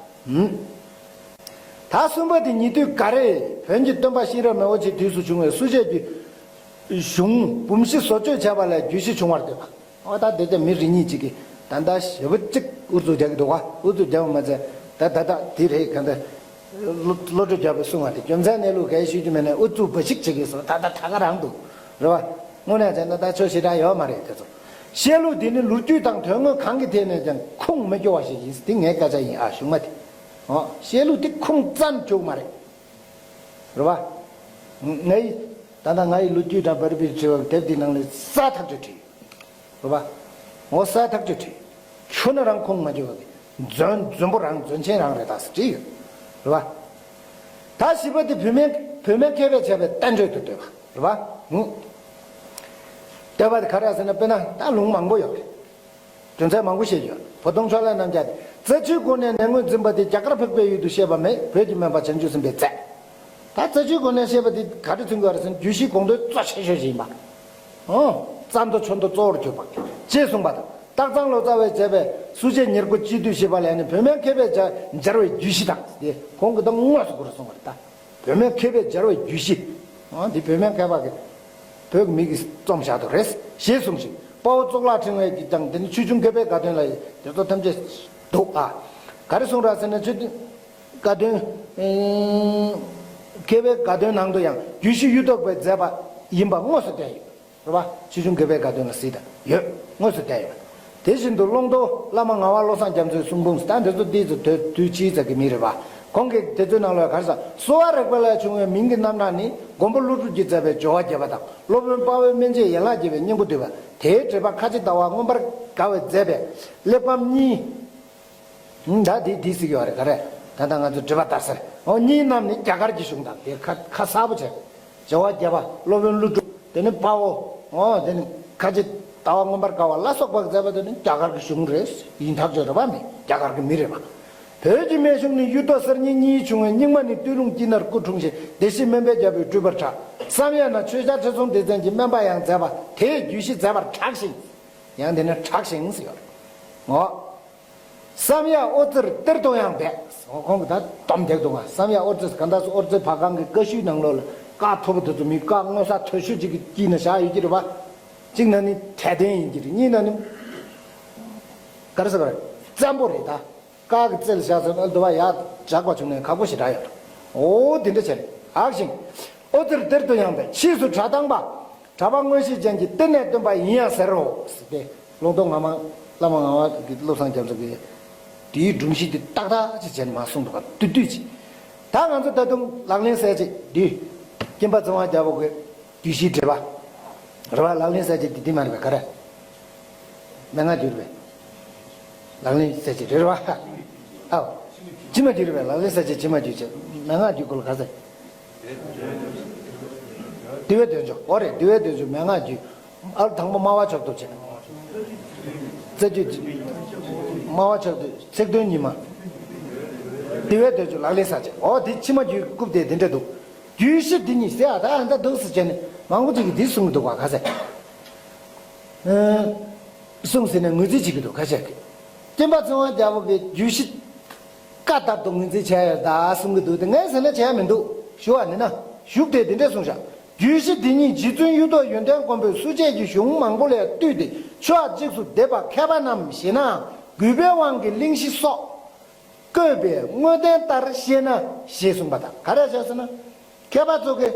ཧུམ། ད་གསུམ་པ་དེ་ཉེ་དུས་འགའ་རེས་བོན་གྱི་སྟོན་པ་གཤེན་རབ་མི་བོ་ཆེའི་དུས་སུ་བྱུང་བའི་སུ་ཆད་ཀྱི་གཞུང་འབུམ་བཞི་བཟོ་བཅོས་བྱས་པ་ལས་རྒྱུད་བཞི་བྱུང་བར་འདོད་པ། འོ་ད་དེ་ལྟ་མི་རེ་གཉིས་ཅིག་གིས་ད་ལྟ་ཞེ་པོ་ཅིག་ཨུ་ཚུགས་རྒྱག་གི་འདུག་ག། ཨུ་ཚུགས་རྒྱག་པ་མ་ཚད་ད་ད་ད་དེ་རེད། ག་འདྲ་བློ་བློ་གྲོས་རྒྱག་པའི་གསུང་བ་དེ་རྒྱུ་མཚན་གནས་ལུགས་གས་ཤོད་རྒྱུ་མེད་ནས་ཨུ་ཚུགས་འབའ་ཞིག་བྱེད་ཀྱི་སོང་། ད་ད་ད་ག་རང་འདུག་རེད་བ། དངོས་གནས་བྱས་ན་ད་ཆོས་ཞེ་དྲག་ཡོད་མ་རེད་དེ་ཚོ། བཤད་ལུགས་འདི་ནི་ལོ་རྒྱུས་དང་དོན་དངོས་གང་གི་ཐད་ནས་ཀྱང་ཁུངས་མི་སྐྱོ་བ་ཞིག་ཡིན། འདི་ངའི་སྐད་ཆ་ཡིན་ཨ། གཞུང་མ་དེ། འོ། བཤད་ལུགས་འདི་ཁུངས་བཙན་བྱུང་མ་རེད། རེད་བ། ངའི་ད་ལྟ་ང་ཡི་ལོ་རྒྱུས་དང་བར་པའི་དྲི་བ་དེབ་འདིའི་ནང་ལ་གསལ་ཐག་ཆོད་བྲིས་ཡོད། རེད་བ། འོ་གསལ་ཐག་ཆོད་བྲིས། ཁྱོད་ན་རང་ཁུངས་མ་འཁྱོལ་བ་གི་རྫུན་རྫུན་པོ་རང་རྫུན་ཆེན་རང་རེད་ད་ཟེར་བྲིས་ཡོད། རེད་བ། ད་བཞི་པ་དེ་བུད་མེད་བུད་མེད་མཁས་པས་བྱས་པའི་བསྟན་བཅོས་དུ་འདོད་པ་རེད་བ། ཧུམ། འདོད་པ་དེ་ག་རེ་ཟེར་ན་དཔེར་ན་ད་ལུང་མང་པོ་ཡོད་རེད། རྒྱུ་མཚན་མང་པོ་བཤད་ཡོད། བོ་དོང་ཕྱོགས་ལས་རྣམ་རྒྱལ་དེ་རྩ་ཆུའི་སྒོ་ནས་ནད་ངོས་འཛིན་པ་དེ་རྒྱ་གར་འཕགས་པའི་ཡུལ་དུ་བཤད་པ་མེད། བོད་ཀྱི་སྨན་པ་བྱང་ཆུབ་སེམས་དཔས་མཛད། ད་རྩ་ཆུའི་སྒོ་ནས་བཤད་པ་དེ་ག་རེ་མཚོན་གྱི་ཡོད་རེད་ཟེར་ན་རྒྱུད་བཞིའི་དགོངས་དོན་གཙོ་ཆེ་ཤོས་ཤིག་ཡིན་པ། ཨོ། རྩ་མདོ་ཆོས་མདོ་གཙོ་བོར་གྱུར་པ། ཅེས་གསུངས་པ་དང་། སྟག་ཚང་ལོ་ཙཱ་བས་མཛད་པའི་སུ་ཆད་ཉེར་མཁོ་སྤྱི་བསྡུས་ཞེས་པ་ལས་ནི་བུད་མེད་མཁས་པས་སྦྱར་སྦྱར་བའི་རྒྱུད་བཞི་དང་དེ་ཁོང་གིས་ད་དངོས་སུ་གོ་རུ་གསུངས་པ་རེད་ད། བུད་མེད་མཁས་པས་སྦྱར་བའི་རྒྱུད་བཞི། ཨ་འདི་བུད་མེད་མཁས་པ་གིས་བོད་ཀྱི་མི་གིས་རྩོམ་བཞག་འདུག་རེད་ཞེས་གསུངས་ཤིང་། དཔའ་བོ་གཙུག་ལག་ཕྲེང་བའི་གིས་ཀྱང་དེ་ནི་ཆོས་འབྱུང་མཁས་པའི་དགའ་སྟོན་ལ་དེ་ཚོ་ཐམས་ཅད་འདུག་ཨ། ག་རེ་གསུངས་ར་ཟེར་ན་ཆོས་འབྱུང་དགའ་སྟོན། ཨེ། མཁས་པའི་དགའ་སྟོན་ནང་དུ་ཡང་རྒྱུད་བཞི་གཡུ་ཐོག་པས་མཛད་པ་ཡིན་པ་དངོས་སུ་བསྟན་ཡོད། རེད་བ། ཆོས་འབྱུང་མཁས་པའི་དགའ་སྟོན་ལ་གཟིགས་དང་ཡོད། དངོས་སུ་བསྟན་ཡོད། དེ་བཞིན་དུ་ཀློང་རྡོལ་བླ་མ་ངག་དབང་བློ་བཟང་རྒྱ་མཚོའི་གསུང་འབུམ་ད་འདི་ཚོ་ཏོག་ཙམ་དུས་དུས་ཕྱིས་ཙམ་གྱི་མི་རེད་བ། ཁོང་གིས་དེ་ཚོའི་ནང་ལ་ག་རེ་ཟེར། གསོ་བ་རིག་པ་ལས་བྱུང་བའི་མིང་གི་རྣམ་གྲངས་ནི་མགོན་པོ་ཀླུ་སྒྲུབ་ཀྱིས་མཛད་པའི་སྦྱོར་བ་རྒྱས་པ་དང་སློབ་དཔོན་དཔའ་བོས་སྨིན་བྱེད་ཡན་ལག་རྒྱས་པའི་སྙིང་པོ་བསྡུས་པ། དེའི་འགྲེལ་པ་ཁ་ཆེ་ཟླ་བ་མངོན་པར་དགའ་བས་མཛད་པའི་གླེགས་བམ་གཉིས། ད་འདི་འདི་ཟེར་གྱི་ཡོད་རེད་ག་རེ། ད་ལྟ་ང་ཚོ་འགྲེལ་པ་ལྟར་ཟེར། འོ་གཉིས་རྣམས་ནི་རྒྱ་གར་གྱི་གཞུང་དང་དེ་ཁ་ཁ་གསལ་པོ་བྱས། སྦྱོར་བ་རྒྱས་པ་སློབ་དཔོན་ཀླུ་སྒྲུབ་དེ་ནི་དཔའ་བོ། འོ་དེ་ནི་ཁ་ཆེ་ཟླ་བ་མངོན་པར་དགའ་བ་ལ་སོགས་པ་མཛད་པ་དེ་ནི་རྒྱ་གར་གྱི་གཞུང་རེད། ཡིན་ཐག་ཆོད་རེད་པ། མི་རྒྱ་གར་གྱི་མི་རེད་པ། བོད་ཀྱི་སྨན་གཞུང་ནི་གཡུ་ཐོག་གསེར་སྙིང་གཉིས་བྱུང་བས་རྙིང་མ་ནི་སྟོད་ལུང་དཀྱིལ་ན་སྐུ་འཁྲུངས་ཤིང་བདེ་གཤེགས་སྨན་པའི་རྒྱལ་པོས་སྤྲུལ་པར་གྲགས། བསམ་ཡས་ན་ཆོས་རྒྱལ་ཁྲི་སྲོང་ལྡེ་བཙན་གྱིས་སྨན་པ་ཡང་མཛད་པ་དེས་རྒྱུད་བཞི་མཛད་པར་གྲགས་ཤིང་། ཡང་དེ་ནི་གྲགས་ཤིང་ཟེར་ཡོད་རེད། འོ། བསམ་ཡས་ཨོ་ཙིར་གཏེར་དུ་ཡང་སྦས། ཁོང་གིས་ད་སྡོམ་བརྒྱབ་འདུག་ག་བསམ་ཡས་ཨོ་ཙི་གང་ལྟར་སུ་ཨོ་ཙི་ཕ་གང་གི་བཀའ་ཤུལ་ནང་ལོགས་ལ་བཀའ་མཐོ་པོ་དེ་ཚོ་མི་བཀའ་མངོན་གསལ་དོད་ཤོས་ཅིག་གི་དཀྱིལ་ན་བཞག་ཡོད་ཀྱི་རེད་པ། གཅིག་ན་ནི་འབྲས་ལྡན་ཡིན་གྱི་རེད། གཉིས་ན་ནི་ག་རེ་ཟེར་བ་རེད། བཙན་པོ་རེད་ད། བཀའ་གི་རྩལ་བཞག་ཟེར་ན་འདི་བ་ཡག་ཇག་པ་བྱུང་ནས་ཁག་པོ་ཞེ་དྲག་ཡོད། འོ་དེ་འདྲ་བྱས་ནས་ཨག་ཞིང་། ཨོ་ཙིར་གཏེར་དུ་ཡང་སྦས། ཕྱིས་སུ་གྲྭ་ཐང་པ། གྲྭ་པ་མངོན་ཤེས་ཅན་གྱིས་གཏེར་ནས་བཏོན་པ་ཡིན་ཡང་ཟེར་རོ། ཟེར་ཏེ་ཀློང་རྡོལ་ངག་དབང་བླ་མ་ངག་དབང་གི་བློ་བཟང་རྒྱ་མཚོ་གིས་དེའི་སྒྲུང་གཞི་དེ་ཏག་ཏག་ཅིག་བྱས་ནས་མར་གསུངས་འདུག་ག་བསྡུས་བསྡུས་ཅིག་ད་ང་ཚོ་ད་དུང་ལག་ལེན་གསལ་བྱེད་འདི། སྐྱེམ་པ་ཚེ་དབང་རྒྱལ་པོ་གི་རྒྱུད་བཞིའི་འགྲེལ་པ། རེད་བ། ལག་ལེན་གསལ་བྱེད་འདི་འདི་མ་རེད་པས་ག་རེ། མན་ངག་རྒྱུད་རེད་པས། ལག་ལེན་གསལ་བྱེད་རེད་བ། ཨའོ། ཕྱི་མ་རྒྱུད་རེད་པས། ལག་ལེན་གསལ་བྱེད་ཕྱི་མ་རྒྱུད་བྱས། མན་ངག་རྒྱུད་སྐོར་ལ་ག་ཟེར། འདུལ་བའི་འདོད་འཇོ། འོ་རེད། འདུལ་བའི་འདོད་འཇོ་མན་ངག་རྒྱུད། ཨ་དང་པོ་སྨྲ་བ་མཆོག་ཏུ་བྱས། རྩ་རྒྱུད། སྨྲ་བ་མཆོག་ཏུ་ཚིག་དོན་ཉི་མ། འདུལ་བའི་འདོད་འཇོ་ལག་ལེན་གསལ་བྱེད། འོ་དེ་ཕྱི་མ་རྒྱུད་རྐུབ་དེ་དེ་འདྲ་འདུག་རྒྱུད་བཞི་འདི་ཉིད་ཟེར་ཨ་ད་ཨ་ད་འདུག་སེ་བྱས་ནས་མང་པོ་ཅིག་གིས་འདི་གསུང་གི་འདུག་ག་ག་ཟེར། གསུངས་ཟིན་ནས་ངོས་འཛིན་བྱེད་ཀྱི་འདུག་ཁ་ཤས་ཀྱིས། སྐྱེམ་པ་ཚེ་དབང་རྒྱལ་པོ་གིས་རྒྱུད་བཞི་བཀའ་ལྟར་དུ་ངོས་འཛིན་བྱས་ཡོད་ད་གསུང་གི་འདུག་དེ་ངས་ཟེར་ན་བྱས་མི་འདུག་ཞུ་བ་ནི་ན། ཞུགས་དེ་འདི་འདྲས་གསུངས་བཞག་རྒྱུད་བཞི་འདི་ཉིད་རྗེ་བཙུན་གཡུ་ཐོག་ཡོན་ཏན་མགོན་པོས་སུ་ཆད་ཀྱི་གཞུང་མང་པོ་ལས་བཏུས་ཏེ་ཆོས་འབྱེད་སུ་འདེབས་པ་མཁས་པ་རྣམས་ཞེ་ནའང་གུས་པའི་དབང་གིས་གླེང་གཞི་སོགས། བཀོད་པའི་དངོས་བསྟན་ལྟར་ཤེས་ན་ཞེས་གསུངས་པ་དང་ག་རེ་བྱས་ཟེར་ན། མཁས་པ་ཚོ་གིས་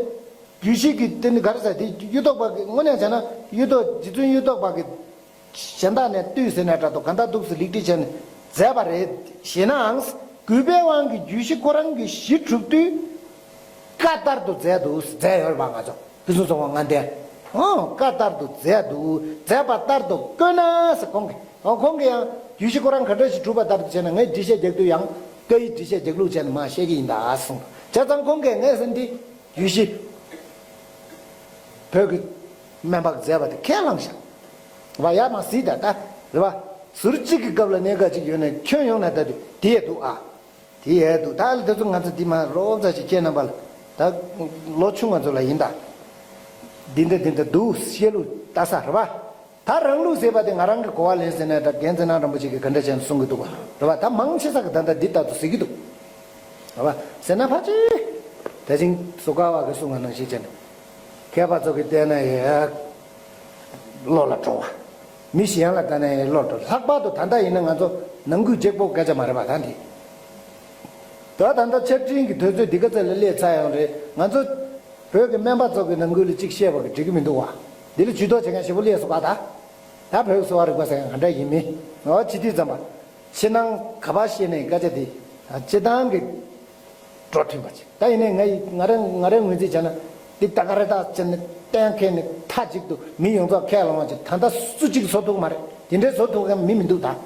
རྒྱུད་བཞི་གི་དེ་ནི་ག་རེ་ཟེར་དེ་གཡུ་ཐོག་པ་གི་དངོས་གནས་བྱས་ན་གཡུ་ཐོག་རྗེ་བཙུན་གཡུ་ཐོག་པ་གི་གཞན་དག་ནས་བཏུས་ཟེར་ན་འདྲ་འདུག་ག་འདྲ་འདུག་སེ་ལེགས་སྒྲིག་བྱས་ནས་མཛད་པ་རེད། ཞེ་ནའང་། སྒྲུབ་པའི་དབང་གིས་རྒྱུད་བཞི་ཁོ་རང་གི་གཞི་གྲུབ་དུས། བཀའ་ལྟར་དུ་མཛད་འདུག་མཛད་ཡོད་རེད་པ། ང་ཚོ་ཕུན་སུམ་ཚོགས་པ་ལྔ་ལྡན། ཨོ་བཀའ་ལྟར་དུ་མཛད་འདུག་མཛད་པ་ལྟར་དུ་བཀོད་ན་ཟེར་ཁོང་གིས། ཨོ་ཁོང་གིས་ཡང་རྒྱུད་བཞི་ཁོ་རང་ག་འདྲ་ཞིག་གྲུབ་པ་ལྟར་དུ་བྱས་ན། ངས་འགྲེལ་བཤད་རྒྱག་དུས་ཡང་བཀའ་ཡི་འགྲེལ་བཤད་རྒྱག་ལུགས་བྱས་ནས་མར་བཤད་ཀྱི་ཡིན་ད་གསུངས། བྱས་ཙང་ཁོང་གིས་ངས་ཟེར་འདི་རྒྱུད་བཞི་བོད་ཀྱི་སྨན་པ་མཛད་པ་དེ་ཁས་བླངས་ཤག་རེད་པ། ཡར་མར་གཟིགས་ད་ད་རེད་པ། ཟུར་གཅིག་གི་སྐབས་ལ་གནད་འགག་ཅིག་ཡོད་ནས་ཁྱོན་ཡོངས་ནས་ལྟ་དུས་དེ་ཡས་འདུག་ཨ། དེ་ཡས་འདུག་ད་ལ་དེ་ཚོ་ང་ཚོ་འདི་མ་རོབ་ཙམ་ཞིག་ཁྱེད་རྣམ་པ་ལ། ད་ལོ་ཆུང་ང་ཚོ་ལ་ཡིན་ད། འདི་འདྲ་འདི་འདྲ་འདུག་བཤད་ལུགས་ལྟ་ས་རེད་པ། ད་རང་ལུགས་ཟེར་བ་དེ་ང་རང་གི་གོ་བ་ལེན་ཟེར་ན། ད་རྒན་ཚེ་རིང་རིན་པོ་ཆེ་གིས་ག་འདྲ་བྱས་ནས་གསུང་གི་འདུག་པ་རེད་པ། ད་མང་ཆེ་ས་གིས་ད་ལྟ་འདི་ལྟར་དུ་ཟེར་གྱི་འདུག་རེད་པ། ཟེར་ན་ཕལ་ཆེར་ད་ཅིང་བཟོ་དཀའ་བ་གིས་གསུང་བ་ནང་བཞིན་བྱས་ནས། མཁས་པ་ཚོ་གིས་བལྟས་ན་ཡང་བློ་ལ་འགྲོ་བ། མི་གཞན་ལ་ལྟ་ན་ཡང་བློ་འགྲོ། ལྷག་པར་དུ་ད་ལྟ་ཡིན་ན་ང་ཚོ་ནང་ཁུལ་གཅིག་པོ་སྐད་ཆ་མ་རེད་པ། ད་འདི་ད་ད་ལྟ་ཆ་འཕྲིན་གྱི་དུས་ཚོད་འདི་ག་ཚོད་ལ་སླེབས་ཚར་ཡོད་རེད། ང་ཚོ་བོད་ཀྱི་སྨན་པ་ཚོ་གི་ནང་ཁུལ་ལ་གཅིག་བཤད་པ་གིས་འགྲིག་གི་མི་འདུག་པ། འདི་ལ་ཇུས་གཏོགས་བྱེད་མཁན་ཞེ་པོ་སླེབས་སོང་ག་ད། ད་བོད་ཀྱི་གསོ་བ་རིག་པ་ཟེར་མཁན་ག་འདྲ་ཡིན་མིན། འོ་བྱེད་དུས་ཙམ་པ། ཕྱི་ནང་ག་པར་བཤད་ནའི་སྐད་ཆ་འདི་སྤྱིར་བཏང་གི་འགྲོ་མཐུན་པ་ཅིག་ད་ཡིན་ནའི་ང་ཡི་ང་རང་ང་རང་ངོས་འཛིན་བྱས་ན། འདི་ད་ག་རེ་ད་བྱས་ནས་གཏན་འཁེལ་ནས་མཐའ་གཅིག་ཏུ་མི་ཡོངས་རྫོགས་ཁས་བླངས་པ་ཅིག་ད་ལྟ་སུ་གཅིག་བཟོ་ཐུབ་མ་རེད། དེ་འདྲའི་བཟོ་ཐུབ་མཁན་མི་མི་འདུག་ད་རེད་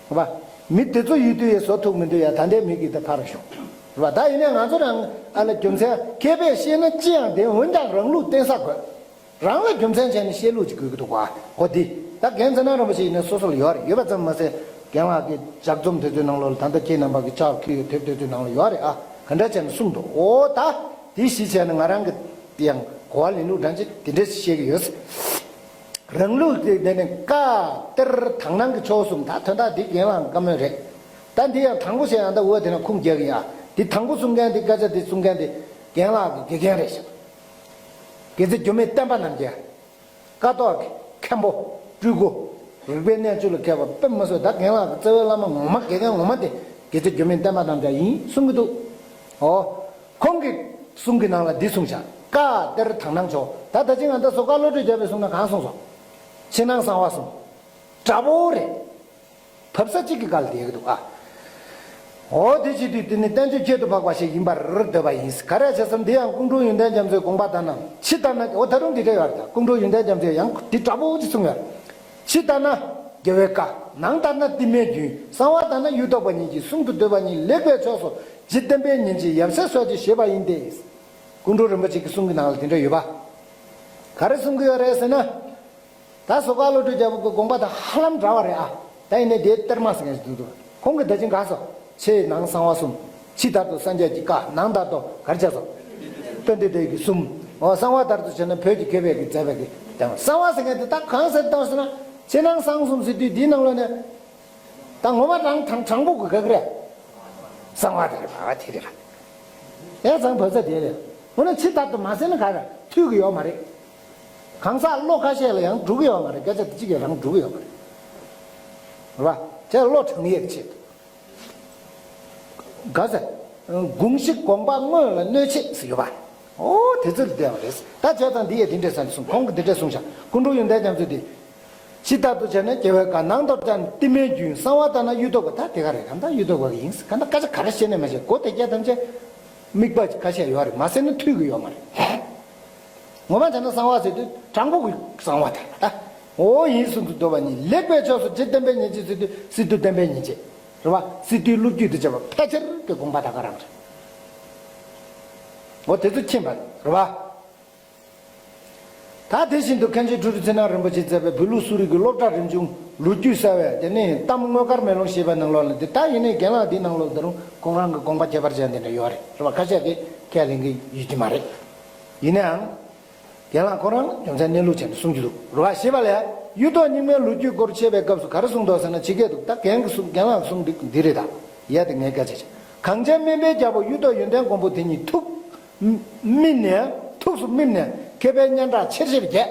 པ། མི་དེ་ཚོ་ཡོད་དུས་ཡང་བཟོ་ཐུབ་མི་འདུག་ཡ། ད་ལྟའི་མི་གིས་ད་ཕར་ཞོག་རེད་པ། ད་ཡིན་ནའི་ང་ཚོ་རང་ཨ་ལ་རྒྱུ་མཚན་མཁས་པས་བཤད་ན་ཅི་ཡང་བདེན། འོན་ཀྱང་རང་ལུགས་བསྟེན་ས་དགོས། རང་ལ་རྒྱུ་མཚན་བྱས་ནས་བཤད་ལུགས་ཅིག་དགོས་ཀྱི་འདུག་པ། འོ་འདི་ད་རྒན་ཚེ་རིང་རིན་པོ་ཆེ་ཡིན་ན་སོ་སོ་ལ་ཡོད་རེད། ཡོད་པ་ཙམ་མ་ཟད་རྒན་ལགས་ཀྱི་ལྗགས་རྩོམ་དེ་ཚོའི་ནང་ལོགས་ལ། ད་ལྟ་ཁྱེད་རྣམ་པ་གི་ཕྱག་ཕུལ་ཡོད་དེབ་དེ་ཚོའི་ནང་ལ་ཡོད་རེད་ཨ། ག་འདྲ་བྱས་ནས་གསུངས་འདུག་འོ་ད་འདི་གཞི་བྱས་ནས་ང་རང་གི་ཡང་གོ་བ་ལེན་ལུགས་འདྲ་ཅིག་དེ་འདྲ་ཞིག་བཤད་ཀྱི་ཡོད། རང་ལུགས་དེ་འདི་ནི་བཀའ་གཏེར་དག་སྣང་གི་ཕྱོགས་གསུམ། ད་དོན་དག་འདི་རྒན་ལགས་བཀའ་མོལ་རེད། ད་འདི་ཡང་དང་པོ་བྱས་ཡང་ད་འོ་དེ་ན་ཁུངས་རྒྱག་གི་ཡ། འདི་དང་པོ་གསུང་མཁན་འདི་སྐད་ཆ་འདི་གསུང་མཁན་འདི་རྒན་ལགས་ཀྱི་དགེ་རྒན་རེད་ཤག་དགེ་ཚུལ་འགྱུར་མེད་བསྟན་པ་རྣམ་རྒྱལ། ཀཿཐོག་གི་མཁན་པོ། སྤྲུལ་སྐུ། རིག་པའི་གནས་བཅུ་ལ་མཁས་པ་དཔེ་མི་སྲིད། ད་རྒན་ལགས་ཀྱི་རྩ་བའི་བླ་མ་ངོ་མ་དགེ་རྒན་ངོ་མ་དེ་དགེ་ཚུལ་འགྱུར་མེད་བསྟན་པ་རྣམ་རྒྱལ་ཡིན་གསུང་གི་འདུག་འོ། ཁོང་གི་གསུང་གི་ནང་ལ་འདི་གསུངས་ཤག་བཀའ་གཏེར་དག་སྣང་ཕྱོགས། ད་ད་ཅི་ང་ད་བཟོ་དཀར་བློ་གྲོས་རྒྱལ་པོས་གསུངས་ན་གང་གསུངས་སོང་། ཕྱི་ནང་གསང་བ་གསུམ། འདྲ་པོ་རེད། བབས་ས་གཅིག་གི་སྒང་ལ་བསྡད་ཀྱི་འདུག་ཨ། འོ་དེ་བྱེད་དུས་དེ་ནི་བསྟན་བཅོས་ཁྱད་དུ་འཕགས་པ་ཞིག་ཡིན་པར་འདོད་པ་ཡིན། ག་རེ་བྱས་སམ། འདི་ཡང་ཀོང་སྤྲུལ་ཡོན་ཏན་རྒྱ་མཚོའི་དགོངས་པ་ལྟར་ན། ཕྱི་ལྟར་ན། འོ་ད་རུང་འདི་འདྲ་ཡོད་རེད། ད་ཀོང་སྤྲུལ་ཡོན་ཏན་རྒྱ་མཚོས་ཡང་འདི་འདྲ་པོ་ཅིག་གསུངས་ཡོད་རེད། ཕྱི་ལྟར་ན་རྒྱལ་བའི་བཀའ། ནང་ལྟར་ན་བསྟི་སྨན་རྒྱུན། གསང་བ་ལྟར་ན་གཡུ་ཐོག་པ་ཉིད་ཀྱི་གསུང་དུ་འདོད་པ་ཉིད་ལེགས་པའི་ཕྱོགས་སུ་རྗེ་བསྟན་པའི་ཉིན་བྱེད་ཡབ་སྲས་སོགས་ཀྱིས་བཞེད་པ་ཡིན་ཏེ། ཀོང་སྤྲུལ་རིན་པོ་ཆེ་གི་གསུང་གི་ནང་ལ་དེ་འདྲ་ཡོད་པ། ག་རེ་གསུང་གི་ཡོད་རེད་ཟེར་ན། ད་བཟོ་དཀར་བློ་གྲོས་རྒྱལ་པོ་གི་དགོངས་པ་དང་ཧ་ལམ་འདྲ་བ་རེད་ཨ། ད་ཡིན་ནའི་དེའི་གཏེར་མ་ཟེར་མཁན་ཞིག་འདུག་ཁོང་གིས་ད་ཅི་ག་སོ། ཕྱི་ནང་གསང་བ་གསུམ། ཕྱི་ལྟར་དུ་སངས་རྒྱས་ཀྱི་བཀའ། ནང་ལྟར་དུ་ག་རེ་བྱས་སོ། དཔལ་ལྡན་འདས་ཀྱི་གསུམ། འོ་གསང་བ་ལྟར་དུ་བྱས་ན་བོད་ཀྱི་མཁས་པའི་གི་མཛད་པའི་གི་དང་། གསང་བ་ཟེར་མཁན་དེ་ད་གང་ཟེར་བཏང་ཟེར་ན། ཕྱི་ནང་གསང་གསུམ་ཟེར་དུས་འདིའི་ནང་ལོགས་ནས། ད་ངོ་མ་དྲང་དྲང་དྲང་པོ་གི་ག་གི་རེད། གསང་བ་དེ་རེད་པ། དེ་རེད་པ། ཡ་ཚང་བབས་ས་དེ་རེད། འོ་ན་ཕྱི་ལྟར་དུ་མ་ཟེར་ན་ག་རེ་མཐུན་གི་ཡོད་མ་རེད། གང་ཟག་བློ་ཁ་ཤས་ལ་ཡང་འགྲོ་གི་ཡོད་མ་རེད། སྐད་ཆ་དེ་གཅིག་ཡང་རང་འགྲོ་གི་ཡོད་མ་རེད། རེད་པ། དེ་བློ་དྲང་ཡས་ཆེད་དུ། ག་ཟེར། དགོངས་གཞི་དགོངས་པ་དངོས་ལ་གནོད་བྱེད་ཟེར་ཡོད་པ། ཨོ་དེ་ཚོ་ལ་བསྡད་པ་རེད། ད་བྱས་ཙང་འདི་ཡས་དེ་འདྲས་ཟེར་ནས་གསུངས། ཁོང་གིས་དེ་འདྲས་གསུངས་ཤག་ཀོང་སྤྲུལ་ཡོན་ཏན་རྒྱ་མཚོས་དེ། ཕྱི་ལྟར་དུ་བྱས་ན་རྒྱལ་བའི་བཀའ། ནང་ལྟར་དུ་བྱས་ན་བསྟི་སྨན་རྒྱུན། གསང་བ་ལྟར་ན་གཡུ་ཐོག་པ། ད་དེ་ག་རེད། གང་ལྟར་གཡུ་ཐོག་པ་གི་ཡིན། གང་ལྟར་སྐད་ཆ་ག་རེ་བཤད་ནས་མ་བཤད། གོ་དེ་སྐད་ཐམས་ཅད་མིག་དཔེ་ཁ་ཤས་ཡོད་རེད། མ་ཟེར་ན་མཐུན་གི་ཡོད་མ་རེད། ངོ་མ་བྱས་ན་གསང་བ་ཟེར་དུས་དྲང་པོ་གི་གསང་བ་དེ་རེད། ད་འོ་ཡིན་གསུང་དུ་འདོད་པ་ཉིད་ལེགས་པའི་ཕྱོགས་སུ་རྗེ་བསྟན་པའི་ཉིན་བྱེད་ཟེར་དུས་སི་ཏུ་བསྟན་པའི་ཉིན་བྱེད་རེད་པ། སི་ཏུའི་སློབ་བརྒྱུད་དུ་བྱས་པ་ཕལ་ཆེར་གྱི་དགོངས་པ་ད་ག་རང་རེད། འོ་དེ་ཚོ་མཁྱེན་པ་རེད་པ། ད་དེ་བཞིན་དུ་མཁན་ཆེན་ཁྲི་རུ་ཚེ་རིང་རིན་པོ་ཆེས་མཛད་པའི་བོད་ལུགས་གསོ་རིག་གི་སློབ་གྲྭ་རིམ་བྱུང་ལོ་རྒྱུས་གསར་བའི་དེ་ནས་གཏམ་དངོས་དཀར་མེ་ལོང་ཞེས་པའི་ནང་ལོགས་ལ། འདི་ད་ཡིན་ནའི་རྒན་ལགས་འདིའི་ནང་ལོགས་ད་རུང་ཁོང་རང་གི་དགོངས་པ་ཁྱད་པར་ཅན་དེ་འདྲ་ཡོད་རེད། རེད་པ། ཁ་ཤས་ཀྱིས་ཁས་ལེན་གྱི་ཡོད་ཀྱི་མ་རེད། ཡིན་ནའང་། རྒན་ལགས་ཁོ་རང་རྒྱུ་མཚན་གནས་ལུགས་བྱས་ནས་གསུང་རྒྱུ་འདུག་རེད་པ། ཞེས་པ་ལས། གཡུ་ཐོག་རྙིང་མའི་ལོ་རྒྱུས་སྐོར་འཆད་པའི་སྐབས་སུ་ག་རེ་གསུངས་འདུག་ཟེར་ན། ཇི་སྐད་དུ། ད་རྒན་གྱི་གསུང་། རྒན་ལགས་ཀྱི་གསུང་འདི་འདི་རེད་ད། ཡ་དེ་ངས་སྐད་ཆ་བྱས། གངས་ཅན་སྨན་པའི་རྒྱལ་པོ་གཡུ་ཐོག་ཡོན་ཏན་མགོན་པོ་དེ་ཉིད་ཐུགས་སྨིན་ནས། ཐུགས་སུ་སྨིན་ནས་མཁས་པའི་སྙན་གྲགས་ཆེར་ཆེར་རྒྱས།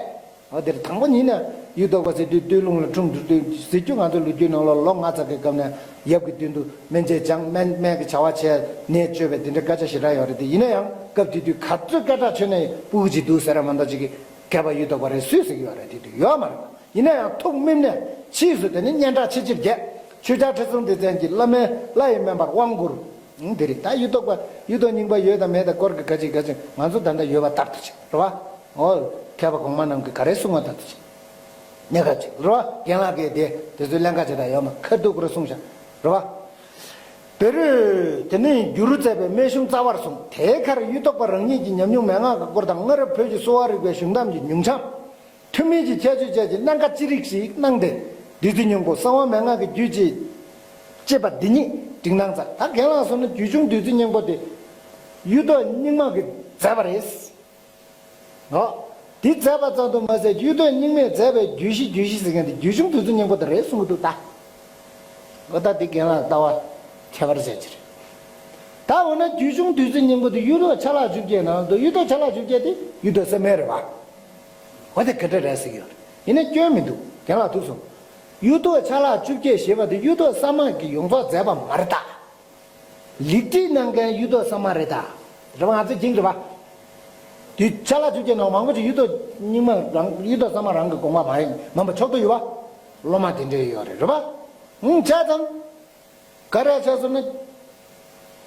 འོ་དེར་དང་པོ་ཉིད་ནས་གཡུ་ཐོག་པ་ཟེར་དུས་སྟོད་ལུང་ལ་འཁྲུངས་འདུག་ཟེར་རྒྱུ་ང་ཚོ་ལོ་རྒྱུས་ནང་ལ་ལོ་ལྔ་ཙམ་གྱི་སྐབས་ནས་ཡབ་ཀྱི་མདུན་དུ་སྨན་དཔྱད་སྦྱངས། སྨན་སྨན་གྱི་བྱ་བ་བྱས། ནད་བཅོས་པའི་དེ་འདྲའི་སྐད་ཆ་ཞེ་དྲག་ཡོད་རེད་དེ། ཡིན་ན་ཡང་སྐབས་དེ་དུས་ག་ཚོད་སྐད་གྲགས་ཆོད་ནས་ཕྲུ་གུ་ཅིག་འདུག་ཟེར་ར་མ་གཏོགས་ཅིག་གི་མཁས་པ་གཡུ་ཐོག་པ་རེད་ཟེར་གྱི་ཡོད་རེད། དེ་དུས་ཡོད་མ་རེད། ཡིན་ན་ཡང་ཐུགས་སྨིན་ནས་ཕྱིས་སུ་དེ་ནི་སྙན་གྲགས་ཆེ་ཆེར་རྒྱས། ཆོས་རྒྱལ་ཁྲི་སྲོང་ལྡེ་བཙན་གྱིས་བླ་མའི་བླ་ཡི་སྨན་པར་དབང་བསྐུར། འདི་རེད། ད་གཡུ་ཐོག་པ་གཡུ་ཐོག་རྙིང་པ་ཡོད་དང་མེད་དང་སྐོར་གྱི་ག་ཅིག་ག་ཅིག་ང་ཚོ་ད་ལྟ་ཡོད་པ་ལྟར་དུ་བྱེད་རེད་བ། འོ། མཁས་པ་གོང་མ་རྣམས་ཀྱིས་ག་རེ་གསུང་བ་ལྟར་དུ་བྱེད། གནད་འགག་ཅིག་རེད་བ། རྒན་ལགས་ཀྱིས་དེ་དེ་ཚོའི་ཀླན་ཀ་ཅིག་ད་ཡོད་མ་ཁ་ཐུག་པར་གསུངས་བཞག་རེད་བ། བེ་རུས་དེ་ནས་འགྱུར་རུ་མཛད་པའི་སྨན་གཞུང་རྩ་བར་གསུངས། དེའི་ཁར་གཡུ་ཐོག་པ་རང་ཉིད་ཀྱི་ཉམས་མྱོང་མན་ངག་གི་སྐོར་དང་སྔ་རབས་བོད་ཀྱི་གསོ་བ་རིག་པའི་གཞུང་གདམས་ཀྱི་ཉུང་བྱང་། ཐུན་མིན་གྱི་ཁྱད་ཆོས་བཅས་ཀྱི་གནད་འགག་ཅི་རིགས་ཤིག་གནང་སྟེ། བདུད་རྩི་སྙིང་པོ་གསང་བ་མན་ངག་གི་རྒྱུད་ཅེས། ཅེས་པ་འདི་ཉིད་བསྒྲིགས་གནང་མཛད། ད་རྒན་ལགས་གསུངས་ན་རྒྱུད་གཞུང་བདུད་རྩི་སྙིང་པོ་དེ་གཡུ་ཐོག་རྙིང་མ་གིས་མཛད་པ་རེད། འོ། འདི་མཛད་པ་ཙམ་དུ་མ་ཟད་གཡུ་ཐོག་རྙིང་མས་མཛད་པའི་རྒྱུད་བཞི་རྒྱུད་བཞི་ཟེར་མཁན་དེ་རྒྱུད་གཞུང་བདུད་རྩི་སྙིང་པོ་དེ་རེད་གསུང་གི་འདུག་ད། འོ་ད་འདི་རྒན་ལགས་ལྟ་བ་ཁྱད་པར་ཅན་ཅིག་རེད། ད་འོ་ན་རྒྱུད་གཞུང་བདུད་རྩི་སྙིང་པོ་དེ་གཡུ་ཐོག་ཆ་ལག་བཅུ་བརྒྱད་ནང་དུ་གཡུ་ཐོག་ཆ་ལག་བཅུ་བརྒྱད་དེ་གཡུ་ཐོག་སེམས་དཔའ་རེད་བ། འོ་དེ་ག་འདྲ་རེད་ཟེར་གྱི་ཡོད་རེད། ཡིན་ན་སྐྱོན་མི་འདུག་རྒན་ལགས་ཐུགས་གསུང་། གཡུ་ཐོག་ཆ་ལག་བཅུ་བརྒྱད་ཞེས་པ་དེ་གཡུ་ཐོག་གསར་མ་གིས་ཡོངས་རྫོགས་མཛད་པ་མ་རེད་ད། ལེགས་སྒྲིག་གནང་མཁན་གཡུ་ཐོག་གསར་མ་རེད་ད། རེད་བ། ང་ཚོ་རྒྱུན་རེད་བ། དུས་ཆ་ལག་བཅུ་བརྒྱད་ནང་མང་པོ་ཅིག་གཡུ་ཐོག་རྙིང་མ་རང་གཡུ་ཐོག་གསར་མ་རང་གི་དགོངས་པ་མ་ཡིན་མིན་པ་ཕྱོགས་བསྡུས་ཡོད་བ། སློབ་མ་དེ་འདྲས་ཡོད་རེད། རེད་བ། ཧུང་བྱས་ཙང་། ག་རེ་བྱས་སོང་ན།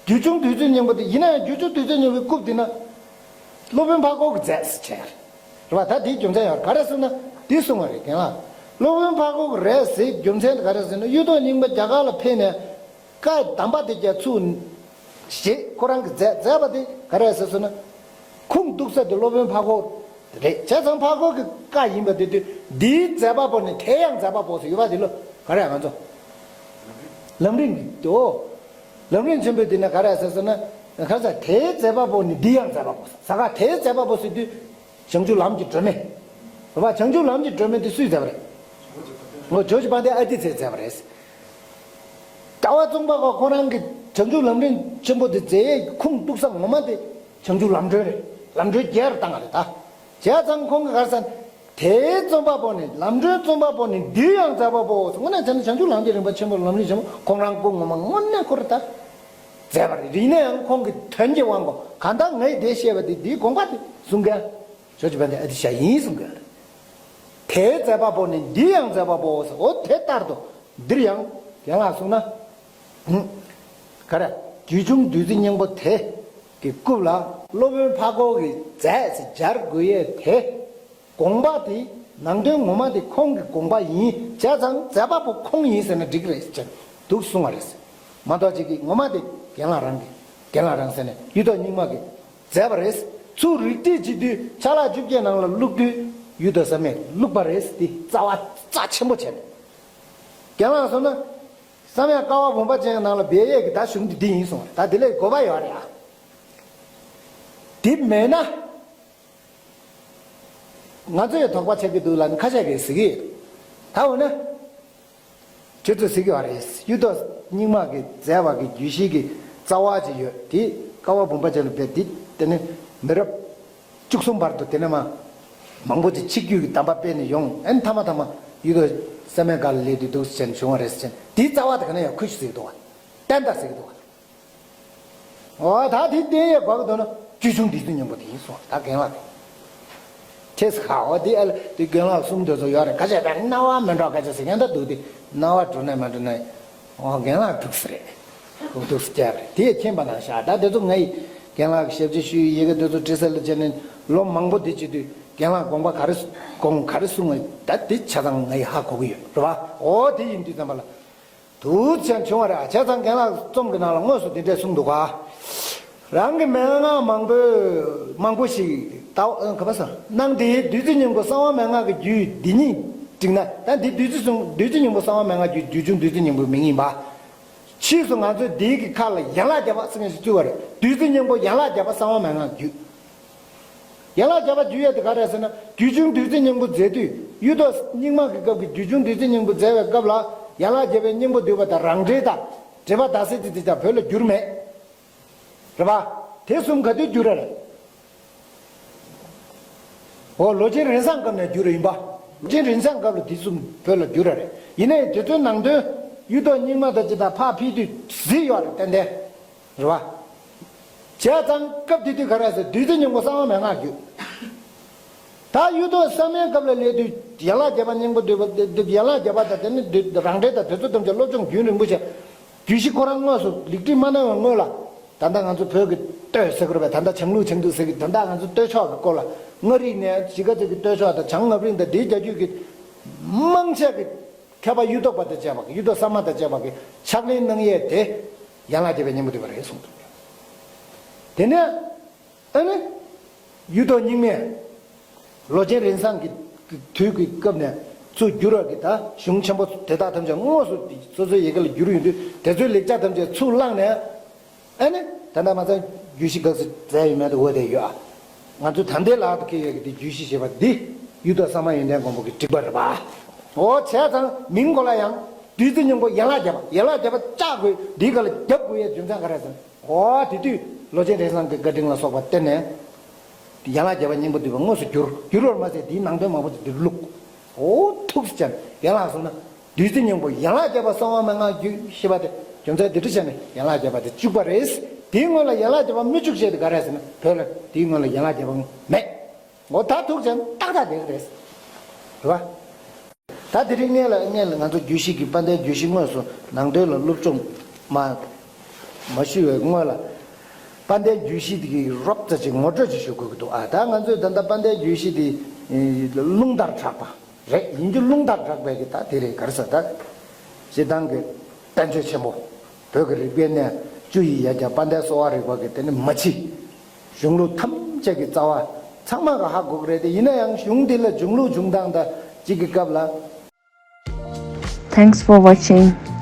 རྒྱུད་གཞུང་བདུད་རྩི་སྙིང་པོ་དེ་ཡིན་ན་ཡང་རྒྱུད་གཞུང་བདུད་རྩི་སྙིང་པོའི་རྐུབ་དེ་ན། སློབ་དཔོན་འཕགས་སྐོར་གྱིས་མཛད་ཟེར་བྱས། རེད་བ། ད་དེའི་རྒྱུ་མཚན་ཡོད་རེད། ག་རེ་ཟེར་ན་འདི་གསུངས་པ་རེད་རྒན་ལགས། སློབ་དཔོན་འཕགས་སྐོར་གྱིས་རེད་ཟེར་རྒྱུ་མཚན་དེ་ག་རེ་ཟེར་ན་གཡུ་ཐོག་རྙིང་པ་རྒྱ་གར་ལ་ཕེབས་ནས། བཀའ་གདམས་པ་དེ་རྒྱ་ཚུགས། ཞེས་ཁོ་རང་གིས་མཛད་མཛད་པ་དེ་ག་རེ་ཟེར་ཟེར་ན། ཁུངས་གཏུགས་ས་དེ་སློབ་དཔོན་འཕགས་སྐོར་རེད། བྱས་ཙང་འཕགས་སྐོར་གྱི་བཀའ་ཡིན་པ་དེ་དུས་འདིའི་མཛད་པ་པོ་ནི་དེ་ཡང་མཛད་པ་པོ་ཟེར་ཡོད་པ་དེ་ལོ་ག་རེ་ང་ཚོ། ལམ་རིམ་གྱི་དོ། ལམ་རིམ་ཆེན་པོའི་དེ་ནི་ག་རེ་ཟེར་ཟེར་ན། ག་ས་དེའི་མཛད་པ་པོ་ནི་འདི་ཡང་མཛད་པ་པོ་ཟེར་ག་དེའི་མཛད་པ་པོ་ཟེར་དུས། བྱང་ཆུབ་ལམ་གྱི་སྒྲོན་མེ། རེད་བ། བྱང་ཆུབ་ལམ་གྱི་སྒྲོན་མེ་དེ་སུས་མཛད་པ་རེད། འོ་ཇོ་བོ་རྗེ་དཔལ་ལྡན་ཨ་ཏི་ཚས་མཛད་པ་རེད། ཟླ་བ་བཙུན་པ་ཁོ་ཁོ་རང་གིས་བྱང་ཆུབ་ལམ་རིམ་ཆེན་པོ་དེ་མཛད་ཡས་ཁུངས་གཏུགས་ས་ངོ་མ་དེ་བྱང་ཆུབ་ལམ་སྒྲོན་རེད། ལམ་སྒྲོན་རྒྱས་པར་བཏང་བ་རེད་ད། བྱས་ཙང་ཁོང་གིས་ག་རེ་ཟེར། དེའི་བརྩོན་པ་པོ་ནི་ལམ་སྒྲོན་བརྩོན་པ་པོ་ནི་འདི་ཡང་མཛད་པ་པོ། དངོས་གནས་བྱས་ན་བྱང་ཆུབ་ལམ་གྱི་རིམ་པ་ཆེན་པོ་ལམ་རིམ་ཆེན་པོ་ཁོང་རང་སྐུ་ངོ་མ་དངོས་གནས་ཁོ་རེད་ད། མཛད་པ་རེད། ཡིན་ན་ཡང་ཁོང་གི་དོན་གྱི་དབང་གོ་གང་ལྟར་ངས་དེ་བཤད་པ་དེ་འདིའི་དགོངས་པ་དེ་གསུང་མཁན། ཇོ་བོ་རྗེ་དཔལ་ལྡན་ཨ་ཏི་ཤ་ཡིན་གསུང་གི་ཡོད་རེད། དེའི་མཛད་པ་པོ་ནི་འདི་ཡང་མཛད་པ་པོ་ཟེར། འོ་དེ་ལྟར་དུ་འདིར་ཡང་རྒན་ལགས་གསུངས་ན། ཧུམ། ག་རེ། རྒྱུད་གཞུང་བདུད་རྩི་སྙིང་པོ་དེ་གི་རྐུབ་ལ་སློབ་དཔོན་འཕགས་སྐོར་གྱིས་མཛད་ཟེར་སྦྱར་དགོས་ཡས་དེ། དགོངས་པ་དེ་ནང་དོན་ངོ་མ་དེ་ཁོང་གི་དགོངས་པ་ཡིན། བྱས་ཙང་མཛད་པ་པོ་ཁོང་ཡིན་ཟེར་ན་འགྲིག་གི་རེད་ཅེས་འདུག་གསུང་བ་རེད། མ་གཏོགས་ཅིག་གིས་ངོ་མ་དེ་རྒན་ལགས་རང་གི་རྒན་ལགས་རང་ཟེར་ནས་གཡུ་ཐོག་རྙིང་མ་གིས་མཛད་པ་རེད། ཚུར་རིགས་བསྒྲེས་བྱེད་དུས་ཆ་ལག་བཅུ་བརྒྱད་ནང་ལ་བླུགས་དུས་གཡུ་ཐོག་བསམ་མེད་བླུགས་པ་རེད། དེ་རྩ་བ་རྩ་ཆེན་པོ་བྱས་ནས། རྒན་ལགས་སོང་ན་བསམ་ཡས་ཀ་བ་བུམ་པ་ཅན་ནང་ལ་སྦས་ཡས་ཀྱི་ད་གཞུང་དེ་འདི་ཡིན་གསུངས་པ་རེད། ད་དེ་ལས་དགོས་པ་ཡོད་རེད་ཨ། དེ་མེད་ན། ང་ཚོས་ཐོགས་པ་ཆགས་ཀྱི་འདུག་ལབ་ནས་ཁ་ཤས་ཀྱིས་ཟེར་གྱི་ཡོད། ད་འོ་ན། ཁྱོད་ཚོས་ཟེར་གྱི་ཡོད་རེད། གཡུ་ཐོག་རྙིང་མ་གི་མཛད་པ་གི་རྒྱུད་བཞི་གི་རྩ་བ་ཅིག་ཡོད་དེ། ཀ་བ་བུམ་པ་ཅན་ལ་བསྡད་དེ་དེ་ནས་མི་རབས་བཅུ་གསུམ་བར་དུ་དེ་ནས་མ་མང་པོ་ཅིག་ཆིག་བརྒྱུད་ཀྱི་གདམས་པ་སྤེལ་ནས་ཡོང་། ཨན་ཐ་མ་ཐ་མ་གཡུ་ཐོག་བསམ་ཡས་སྒར་ལ་སླེབས་དུས་འདུག་ཟེར་ནས་བྱུང་བ་རེད་ཟེར་ནས་དེའི་རྩ་བ་དེ་ག་ནས་ཡང་ཁུར་ཞིག་ཟེར་གྱི་འདུག་བ། བསྟན་དར་ཟེར་གྱི་འདུག་བ། འོ་ད་དེ་བསྟན་ཡས་དགོས་ཀྱི་འདུག་ན་རྒྱུད་གཞུང་བདུད་རྩི་སྙིང་པོ་དེ་ཡིན་གསུངས། ད་རྒན་ལགས་དེ། ཁྱེད་ཁ་འོ་དེ་ཨ་ལ་དེ་རྒན་ལགས་གསུང་འདོད་ཚོ་ཡོད་རེད། ཁ་ཤས་པས་རྣ་བ་མི་འགྲོ་ཁ་ཤས་ཟེར་མཁན་ད་འདུག་དེ་རྣ་བ་འགྲོ་ནས་མ་འགྲོ་ནས། འོ་རྒན་ལགས་ཐུགས་སུ་རེད། ཁོ་ཐུགས་སུ་བསྐྱལ་རེད། དེ་མཁྱེན་པ་ན་ཤག་ད་དེ་ཚོ་ང་ཡི་རྒན་ལགས་ཀྱི་ཞབས་ཕྱི་ཞུ་ཡི་ཡི་གེ་དེ་ཚོ་བྲིས་ས་ལ་བྱས་ནས་ལོ་མང་པོ་དེ་བྱེད་དུས་རྒན་ལགས་དགོངས་པ་ག་རེ་དགོངས་ག་རེ་གསུང་བ་ད་དེ་ཆ་ཚང་ང་ཡི་ཧ་གོ་གི་ཡོད་རེད་བ། འོ་དེ་ཡིན་དུས་ཙམ་པ་ལ། དུ་ཅན་བྱུང་བ་རེད། བྱས་ཙང་རྒན་ལགས་རྩོམ་གྱི་ནང་ལ་དངོས་སུ་འདི་འདྲས་གསུངས་འདུག་ག་རང་གི་མན་ངག་མང་པོས་མང་པོ་ཞིག་ལྟ་བ་ག་པ་ས་གནང་སྟེ་བདུད་རྩི་སྙིང་པོ་གསང་བ་མན་ངག་གི་རྒྱུད་འདི་ཉིད་བསྒྲིགས་ན། ད་འདི་བདུད་རྩི་གསུང་བདུད་རྩི་སྙིང་པོ་གསང་བ་མན་ངག་རྒྱུད་རྒྱུད་གཞུང་བདུད་རྩི་སྙིང་པོའི་མིང་ཡིན་པ། ཕྱིས་སུ་ང་ཚོས་འདིའི་གི་ཁ་ལ་ཡན་ལག་བརྒྱད་པ་ཟེར་མཁན་ཞིག་བཙུགས་པ་རེད། བདུད་རྩི་སྙིང་པོ་ཡན་ལག་བརྒྱད་པ་གསང་བ་མན་ངག་རྒྱུད། ཡན་ལག་བརྒྱད་པ་རྒྱུད་ཡས་དེ་ག་རེ་ཟེར་ན། རྒྱུད་གཞུང་བདུད་རྩི་སྙིང་པོ་མཛད་དུས་གཡུ་ཐོག་རྙིང་མ་གི་སྐབས་ཀྱི་རྒྱུད་གཞུང་བདུད་རྩི་སྙིང་པོ་མཛད་པའི་སྐབས་ལ་ཡན་ལག་བརྒྱད་པའི་སྙིང་པོ་བསྡུས་པ་དང་རང་འགྲེལ་དང་འགྲེལ་པ་དག་ས་དེ་དེ་ཙམ་བོད་ལ་བསྒྱུར་མེད། རེད་པ། དེ་གསུམ་ག་དུས་བསྒྱུར་ར་རེད། འོ་ལོ་ཆེན་རིན་བཟང་སྐབས་ནས་བསྒྱུར་ར་ཡིན་པ། ལོ་ཆེན་རིན་བཟང་སྐབས་ལ་དེ་གསུམ་བོད་ལ་བསྒྱུར་ར་རེད། ཡིན་ནའི་དེ་ཚོའི་ནང་དོན་གཡུ་ཐོག་རྙིང་མ་དང་ཅི་དང་ཕར་ཕུལ་དུས་གཟིགས་ཡོད་རེད་ཏན་ཏན། རེད་བ། བྱས་ཙང་སྐབས་དེ་དུས་ག་རེ་ཟེར་བདུད་རྩི་སྙིང་པོ་གསང་བ་མན་ངག་རྒྱུད། ད་གཡུ་ཐོག་ས་མའི་སྐབས་ལ་སླེབས་དུས་ཡན་ལག་བརྒྱད་པ་སྙིང་པོ་འདུས་པ་འདི་འདི་ཡན་ལག་བརྒྱད་པ་དང་དེ་ནི་འདི་རང་འགྲེལ་དང་དེ་ཚོ་ཐམས་ཅད་སློབ་སྦྱོང་རྒྱུན་རིང་པོ་བྱས། རྒྱུད་བཞི་ཁོ་རང་དངོས་སུ་ལེགས་བྲིས་མ་གནང་བའི་སྔོན་ལ། ད་ལྟ་ང་ཚོ་བོད་ཀྱི་སྟོད་ཟེར་དགོས་རེད་པས། ད་ལྟ་བྱང་ལུགས་བྱང་ཐུབ་ཟེར་གི། ད་ལྟ་ང་ཚོ་སྟོད་ཕྱོགས་ཀྱི་སྐོར་ལ་མངའ་རིས་ནས་གཞིས་ཀ་རྩེ་གི་སྟོད་ཕྱོགས་དང་བྱང་ངམ་རིང་དང་དེའི་རྒྱ་རྒྱུད་ཀྱི་མང་ཆེ་གི་མཁས་པ་གཡུ་ཐོག་པ་དང་བཅས་པ་གི་གཡུ་ཐོག་ས་མ་དང་བཅས་པ་གི་ཕྱག་ལེན་གནང་ཡས་དེ་ཡན་ལག་བརྒྱད་པའི་སྙིང་པོ་འདུས་པ་རེད་གསུངས་འདུག་དེ་ནས། ཨ་ནི། གཡུ་ཐོག་རྙིང་མས། ལོ་ཆེན་རིན་བཟང་གི་དུས་ཀྱི་སྐབས་ནས་ཚུར་བསྒྱུར་བ་གི་ད་གཞུང་ཆེན་པོ་དེ་དག་ཐམས་ཅད་དངོས་སུ་སོ་སོའི་ཡི་གེ་ལ་བསྒྱུར་ཡོང་དུས་དེ་ཚོའི་ལེགས་ཆ་ཐམས་ཅད་ཚུར་བླངས་ནས། ཨ་ནི། ད་ལྟ་མ་ཚད་རྒྱུད་བཞི་དགག་ཚུལ་མཛད་ཡོད་མེད་དུ་འོ་དེ་ཡོད་ཨ། ང་ཚོ་ད་ལྟའི་ལག་ཏུ་འཁྱེར་ཡོད་ཀྱི་དེ་རྒྱུད་བཞི་ཞེས་པ་འདི་གཡུ་ཐོག་ས་མ་ཡོན་ཏན་མགོན་པོ་གི་བསྒྲིགས་པ་རེད་པ། འོ་བྱས་ཙང་མིང་གོ་ལ་ཡང་བདུད་རྩི་སྙིང་པོ་ཡན་ལག་བརྒྱད་པ། ཡན་ལག་བརྒྱད་པ་བཅག་དགོས། འདིའི་སྒང་ལ་རྒྱབ་དགོས་ཡས་རྒྱུ་མཚན་ག་རེ་ཟེར་ན། འོ་དེ་དུས་ལོ་ཆེན་རིན་བཟང་གི་བཀའ་དྲིན་ལ་སོགས་པ་བརྟེན་ནས། ཡན་ལག་བརྒྱད་པ་སྙིང་པོ་འདུས་པ་དངོས་སུ་བསྒྱུར། བསྒྱུར་བར་མ་ཟད་དེའི་ནང་དོན་མང་པོ་ཅིག་འདིར་བླུགས། འོ་ཐུགས་སུ་བཅངས་ཡན་ལག་གསུངས་ན། བདུད་རྩི་སྙིང་པོ་ཡན་ལག་བརྒྱད་པ་གསང་བ་མན་ངག་རྒྱུད་ཞེས་པ་དེ་རྒྱུ་མཚན་འདི་འདྲ་བྱས་ནས་ཡན་ལག་བརྒྱད་པ་དེ་བཅུག་པ་རེད། དེའི་སྔོན་ལ་ཡན་ལག་བརྒྱད་པ་མི་བཅུག་ཅེས་དེ་ག་རེ་ཟེར་ན་བོད་ལ་དེའི་སྔོན་ལ་ཡན་ལག་བརྒྱད་པ་མེད། འོ་ད་ཐུགས་བྱས་ན་ཏག་ཏག་བསྡད་ཀྱི་རེད། རེད་བ། ད་དེ་རིང་སྔོན་ལ་སྔོན་ལ་ང་ཚོ་རྒྱུད་བཞི་གི་དཔལ་ལྡན་རྒྱུད་བཞི་དངོས་སུ་ནང་དོན་ལ་སློབ་སྦྱོང་མ་མ་ཞུ་བའི་སྔོན་ལ། དཔལ་ལྡན་རྒྱུད་བཞི་དེ་གི་རོབ་ཙམ་ཅིག་ངོ་སྤྲོད་ཅིག་ཞུ་དགོས་ཀྱི་འདུག་ཨ། ད་ང་ཚོས་ད་ལྟ་དཔལ་ལྡན་རྒྱུད་བཞི་དེ་རླུང་ལྟར་གྲགས་པ་རེད། ཡིན་རྒྱུ་རླུང་ལྟར་གྲགས་པའི་གི་ད་དེ་རེད། ག་རེ་ཟེར་ད། སྤྱིར་བཏང་གི་བསྟན་བཅོས་ཆེན་པོ། བོད་ཀྱི་རིག་པའི་གནས་བཅུ་ཡི་ཡ་གྱལ་དཔལ་ལྡན་གསོ་བ་རིག་པ་གི་དེ་ནི་མ་ཕྱི། གཞུང་ལུགས་ཐམས་ཅད་ཀྱི་རྩ་བ་ཚང་མ་ག་ཧ་གོ་གི་རེད་དེ། ཡིན་ན་ཡང་གཞུང་འདི་ལ་འབྱུང་ལུགས་འབྱུང་སྟངས་དང་གཅིག་གི་སྐབས་ལ། Thanks for watching.